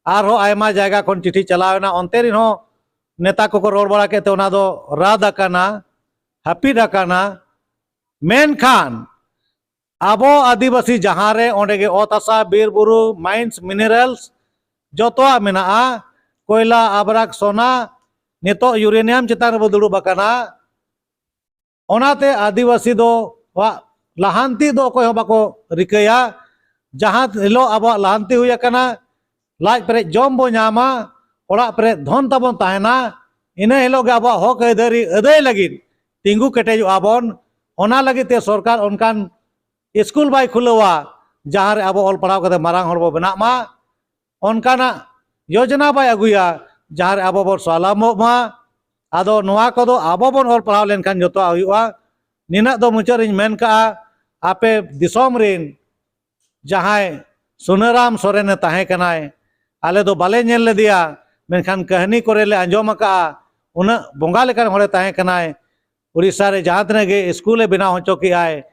ᱟᱨᱦᱚᱸ ᱟᱭᱢᱟ ᱡᱟᱭᱜᱟ ᱠᱷᱚᱱ ᱪᱤᱴᱷᱤ ᱪᱟᱞᱟᱣ ᱮᱱᱟ, ᱚᱱᱛᱮ ᱨᱮᱦᱚᱸ ᱱᱮᱛᱟ ᱠᱚᱠᱚ ᱨᱚᱲ ᱵᱟᱲᱟ ᱠᱮᱫ ᱛᱮ ᱚᱱᱟ ᱫᱚ ᱨᱟᱫ ᱟᱠᱟᱱᱟ, ᱦᱟᱹᱯᱤᱫ ᱟᱠᱟᱱᱟ᱾ ᱢᱮᱱᱠᱷᱟᱱ ᱟᱵᱚ ᱟᱹᱫᱤᱵᱟᱹᱥᱤ ᱡᱟᱦᱟᱸ ᱨᱮ, ᱚᱸᱰᱮ ᱜᱮ ᱚᱛ ᱦᱟᱥᱟ, ᱵᱤᱨ ᱵᱩᱨᱩ, mines, minerals ᱡᱚᱛᱚᱣᱟᱜ ᱢᱮᱱᱟᱜᱼᱟ, ᱠᱚᱭᱞᱟ, ᱟᱵᱨᱟᱠ, ᱥᱚᱱᱟ, ᱱᱤᱛᱚᱜ uranium ᱪᱮᱛᱟᱱ ᱨᱮᱵᱚ ᱫᱩᱲᱩᱵ ᱟᱠᱟᱱᱟ᱾ ᱚᱱᱟᱛᱮ ᱟᱹᱫᱤᱵᱟᱹᱥᱤ ᱫᱚ ᱣᱟᱜ ᱞᱟᱦᱟᱱᱛᱤ ᱫᱚ ᱚᱠᱚᱭ ᱦᱚᱸ ᱵᱟᱠᱚ ᱨᱤᱠᱟᱹᱭᱟ᱾ ᱡᱟᱦᱟᱸ ᱦᱤᱞᱳᱜ ᱟᱵᱚᱣᱟᱜ ᱞᱟᱦᱟᱱᱛᱤ ᱦᱩᱭ ᱟᱠᱟᱱᱟ, ᱞᱟᱡ ᱯᱮᱨᱮᱡ ᱡᱚᱢ ᱵᱚ ᱧᱟᱢᱟ, ᱚᱲᱟᱜ ᱯᱮᱨᱮᱡ ᱫᱷᱚᱱ ᱛᱟᱵᱚᱱ ᱛᱟᱦᱮᱱᱟ, ᱤᱱᱟᱹ ᱦᱤᱞᱳᱜ ᱜᱮ ᱟᱵᱚᱣᱟᱜ ᱦᱚᱠ ᱟᱹᱭᱫᱟᱹᱨᱤ ᱟᱹᱫᱟᱹᱭ ᱞᱟᱹᱜᱤᱫ ᱛᱤᱸᱜᱩ ᱠᱮᱴᱮᱡᱚᱜᱼᱟ ᱵᱚᱱ᱾ ᱚᱱᱟ ᱞᱟᱹᱜᱤᱫ ᱛᱮ ᱥᱚᱨᱠᱟᱨ ᱚᱱᱠᱟᱱ ᱥᱠᱩᱞ ᱵᱟᱭ ᱠᱷᱩᱞᱟᱹᱣᱟ, ᱡᱟᱦᱟᱸ ᱨᱮ ᱟᱵᱚ ᱚᱞ ᱯᱟᱲᱦᱟᱣ ᱠᱟᱛᱮ ᱢᱟᱨᱟᱝ ᱦᱚᱲ ᱵᱚ ᱵᱮᱱᱟᱜ ᱢᱟ᱾ ᱚᱱᱠᱟᱱᱟᱜ ᱭᱳᱡᱚᱱᱟ ᱵᱟᱭ ᱟᱹᱜᱩᱭᱟ, ᱡᱟᱦᱟᱸ ᱨᱮ ᱟᱵᱚ ᱵᱚᱱ ᱥᱟᱞᱟᱢᱚᱜ ᱢᱟ᱾ ᱟᱫᱚ ᱱᱚᱣᱟ ᱠᱚᱫᱚ ᱟᱵᱚ ᱵᱚᱱ ᱚᱞ ᱯᱟᱲᱦᱟᱣ ᱞᱮᱱᱠᱷᱟᱱ ᱡᱚᱛᱚᱣᱟᱜ ᱦᱩᱭᱩᱜᱼᱟ᱾ ᱱᱤᱱᱟᱹᱜ ᱫᱚ ᱢᱩᱪᱟᱹᱫ ᱨᱤᱧ ᱢᱮᱱ ᱠᱟᱜᱼᱟ, ᱟᱯᱮ ᱫᱤᱥᱚᱢ ᱨᱤᱱ ᱡᱟᱦᱟᱸᱭ ᱥᱩᱱᱟᱹᱨᱟᱢ ᱥᱚᱨᱮᱱᱮ ᱛᱟᱦᱮᱸ ᱠᱟᱱᱟᱭ, ᱟᱞᱮ ᱫᱚ ᱵᱟᱞᱮ ᱧᱮᱞ ᱞᱮᱫᱮᱭᱟ, ᱢᱮᱱᱠᱷᱟᱱ ᱠᱟᱹᱦᱱᱤ ᱠᱚᱨᱮ ᱞᱮ ᱟᱸᱡᱚᱢ ᱟᱠᱟᱜᱼᱟ, ᱩᱱᱟᱹᱜ ᱵᱚᱸᱜᱟ ᱞᱮᱠᱟᱱ ᱦᱚᱲᱮ ᱛᱟᱦᱮᱸ ᱠᱟᱱᱟᱭ᱾ ᱩᱲᱤᱥᱥᱟ ᱨᱮ ᱡᱟᱦᱟᱸ ᱛᱤᱱᱟᱹᱜ ᱜᱮ ᱥᱠᱩᱞᱮ ᱵᱮᱱᱟᱣ ᱦᱚᱪᱚ ᱠᱮᱜᱼᱟᱭ,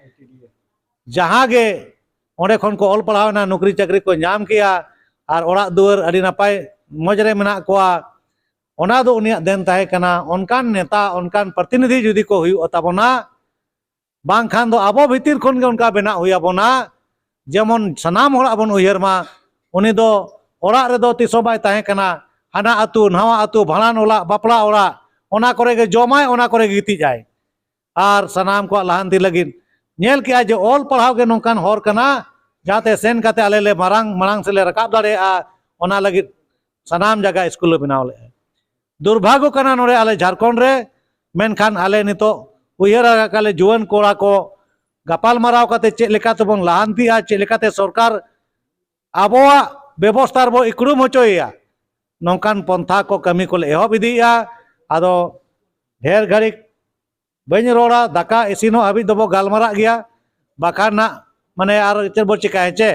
ᱡᱟᱦᱟᱸ ᱜᱮ ᱚᱸᱰᱮ ᱠᱷᱚᱱ ᱠᱚ ᱚᱞ ᱯᱟᱲᱦᱟᱣ ᱮᱱᱟ, ᱱᱚᱠᱨᱤ ᱪᱟᱹᱠᱨᱤ ᱠᱚ ᱧᱟᱢ ᱠᱮᱜᱼᱟ, ᱟᱨ ᱚᱲᱟᱜ ᱫᱩᱣᱟᱹᱨ ᱟᱹᱰᱤ ᱱᱟᱯᱟᱭ ᱢᱚᱡᱽ ᱨᱮ ᱢᱮᱱᱟᱜ ᱠᱚᱣᱟ, ᱚᱱᱟ ᱫᱚ ᱩᱱᱤᱭᱟᱜ ᱫᱮᱱ ᱛᱟᱦᱮᱸ ᱠᱟᱱᱟ᱾ ᱚᱱᱠᱟᱱ ᱱᱮᱛᱟ, ᱚᱱᱠᱟᱱ ᱯᱨᱚᱛᱤᱱᱤᱫᱷᱤ ᱡᱩᱫᱤ ᱠᱚ ᱦᱩᱭᱩᱜ ᱛᱟᱵᱚᱱᱟ, ᱵᱟᱝᱠᱷᱟᱱ ᱫᱚ ᱟᱵᱚ ᱵᱷᱤᱛᱤᱨ ᱠᱷᱚᱱ ᱜᱮ ᱚᱱᱠᱟ ᱵᱮᱱᱟᱜ ᱦᱩᱭ ᱟᱵᱚᱱᱟ᱾ ᱡᱮᱢᱚᱱ ᱥᱟᱱᱟᱢ ᱦᱚᱲᱟᱜ ᱵᱚᱱ ᱩᱭᱦᱟᱹᱨ ᱢᱟ, ᱩᱱᱤ ᱫᱚ ᱚᱲᱟᱜ ᱨᱮᱫᱚ ᱛᱤᱥ ᱦᱚᱸ ᱵᱟᱭ ᱛᱟᱦᱮᱸ ᱠᱟᱱᱟ᱾ ᱦᱟᱱᱟ ᱟᱹᱛᱩ, ᱱᱟᱣᱟ ᱟᱹᱛᱩ, ᱵᱷᱟᱸᱰᱟᱱ ᱚᱲᱟᱜ, ᱵᱟᱯᱞᱟ ᱚᱲᱟᱜ, ᱚᱱᱟ ᱠᱚᱨᱮ ᱜᱮ ᱡᱚᱢᱟᱭ, ᱚᱱᱟ ᱠᱚᱨᱮ ᱜᱮ ᱜᱤᱛᱤᱡ ᱟᱭ᱾ ᱟᱨ ᱥᱟᱱᱟᱢ ᱠᱚᱣᱟᱜ ᱞᱟᱦᱟᱱᱛᱤ ᱞᱟᱹᱜᱤᱫ ᱧᱮᱞ ᱠᱮᱜᱼᱟ ᱡᱮ ᱚᱞ ᱯᱟᱲᱦᱟᱣ ᱜᱮ ᱱᱚᱝᱠᱟᱱ ᱦᱚᱨ ᱠᱟᱱᱟ, ᱡᱟᱦᱟᱸᱛᱮ ᱥᱮᱱ ᱠᱟᱛᱮ ᱟᱞᱮ ᱞᱮ ᱢᱟᱨᱟᱝ, ᱢᱟᱲᱟᱝ ᱥᱮᱫ ᱞᱮ ᱨᱟᱠᱟᱵ ᱫᱟᱲᱮᱭᱟᱜᱼᱟ᱾ ᱚᱱᱟ ᱞᱟᱹᱜᱤᱫ ᱥᱟᱱᱟᱢ ᱡᱟᱭᱜᱟ ᱥᱠᱩᱞ ᱞᱮ ᱵᱮᱱᱟᱣ ᱞᱮᱫᱼᱟ᱾ ᱫᱩᱨᱵᱷᱟᱜᱽᱜᱚ ᱠᱟᱱᱟ ᱱᱚᱰᱮ ᱟᱞᱮ ᱡᱷᱟᱲᱠᱷᱚᱸᱰ ᱨᱮ, ᱢᱮᱱᱠᱷᱟᱱ ᱟᱞᱮ ᱱᱤᱛᱚᱜ ᱩᱭᱦᱟᱹᱨ ᱟᱠᱟᱫ ᱞᱮ ᱡᱩᱣᱟᱹᱱ ᱠᱚᱲᱟ ᱠᱚ ᱜᱟᱯᱟᱞ ᱢᱟᱨᱟᱣ ᱠᱟᱛᱮ ᱪᱮᱫ ᱞᱮᱠᱟ ᱛᱮᱵᱚᱱ ᱞᱟᱦᱟᱱᱛᱤᱜᱼᱟ, ᱪᱮᱫ ᱞᱮᱠᱟᱛᱮ ᱥᱚᱨᱠᱟᱨ ᱟᱵᱚᱣᱟᱜ ᱵᱮᱵᱚᱥᱛᱷᱟ ᱨᱮᱵᱚ ᱤᱠᱲᱩᱢ ᱦᱚᱪᱚᱭᱮᱭᱟ, ᱱᱚᱝᱠᱟᱱ ᱯᱚᱱᱛᱷᱟ ᱠᱚ ᱠᱟᱹᱢᱤ ᱠᱚᱞᱮ ᱮᱦᱚᱵ ᱤᱫᱤᱭᱮᱫᱼᱟ᱾ ᱟᱫᱚ ᱰᱷᱮᱨ ᱜᱷᱟᱹᱲᱤᱡ ᱵᱟᱹᱧ ᱨᱚᱲᱟ, ᱫᱟᱠᱟ ᱤᱥᱤᱱᱚᱜ ᱦᱟᱹᱵᱤᱡ ᱫᱚᱵᱚ ᱜᱟᱞᱢᱟᱨᱟᱜ ᱜᱮᱭᱟ, ᱵᱟᱠᱷᱟᱱ ᱱᱟᱜ ᱢᱟᱱᱮ ᱟᱨ ᱪᱮᱫ ᱵᱚ ᱪᱤᱠᱟᱹᱭᱟ ᱪᱮ?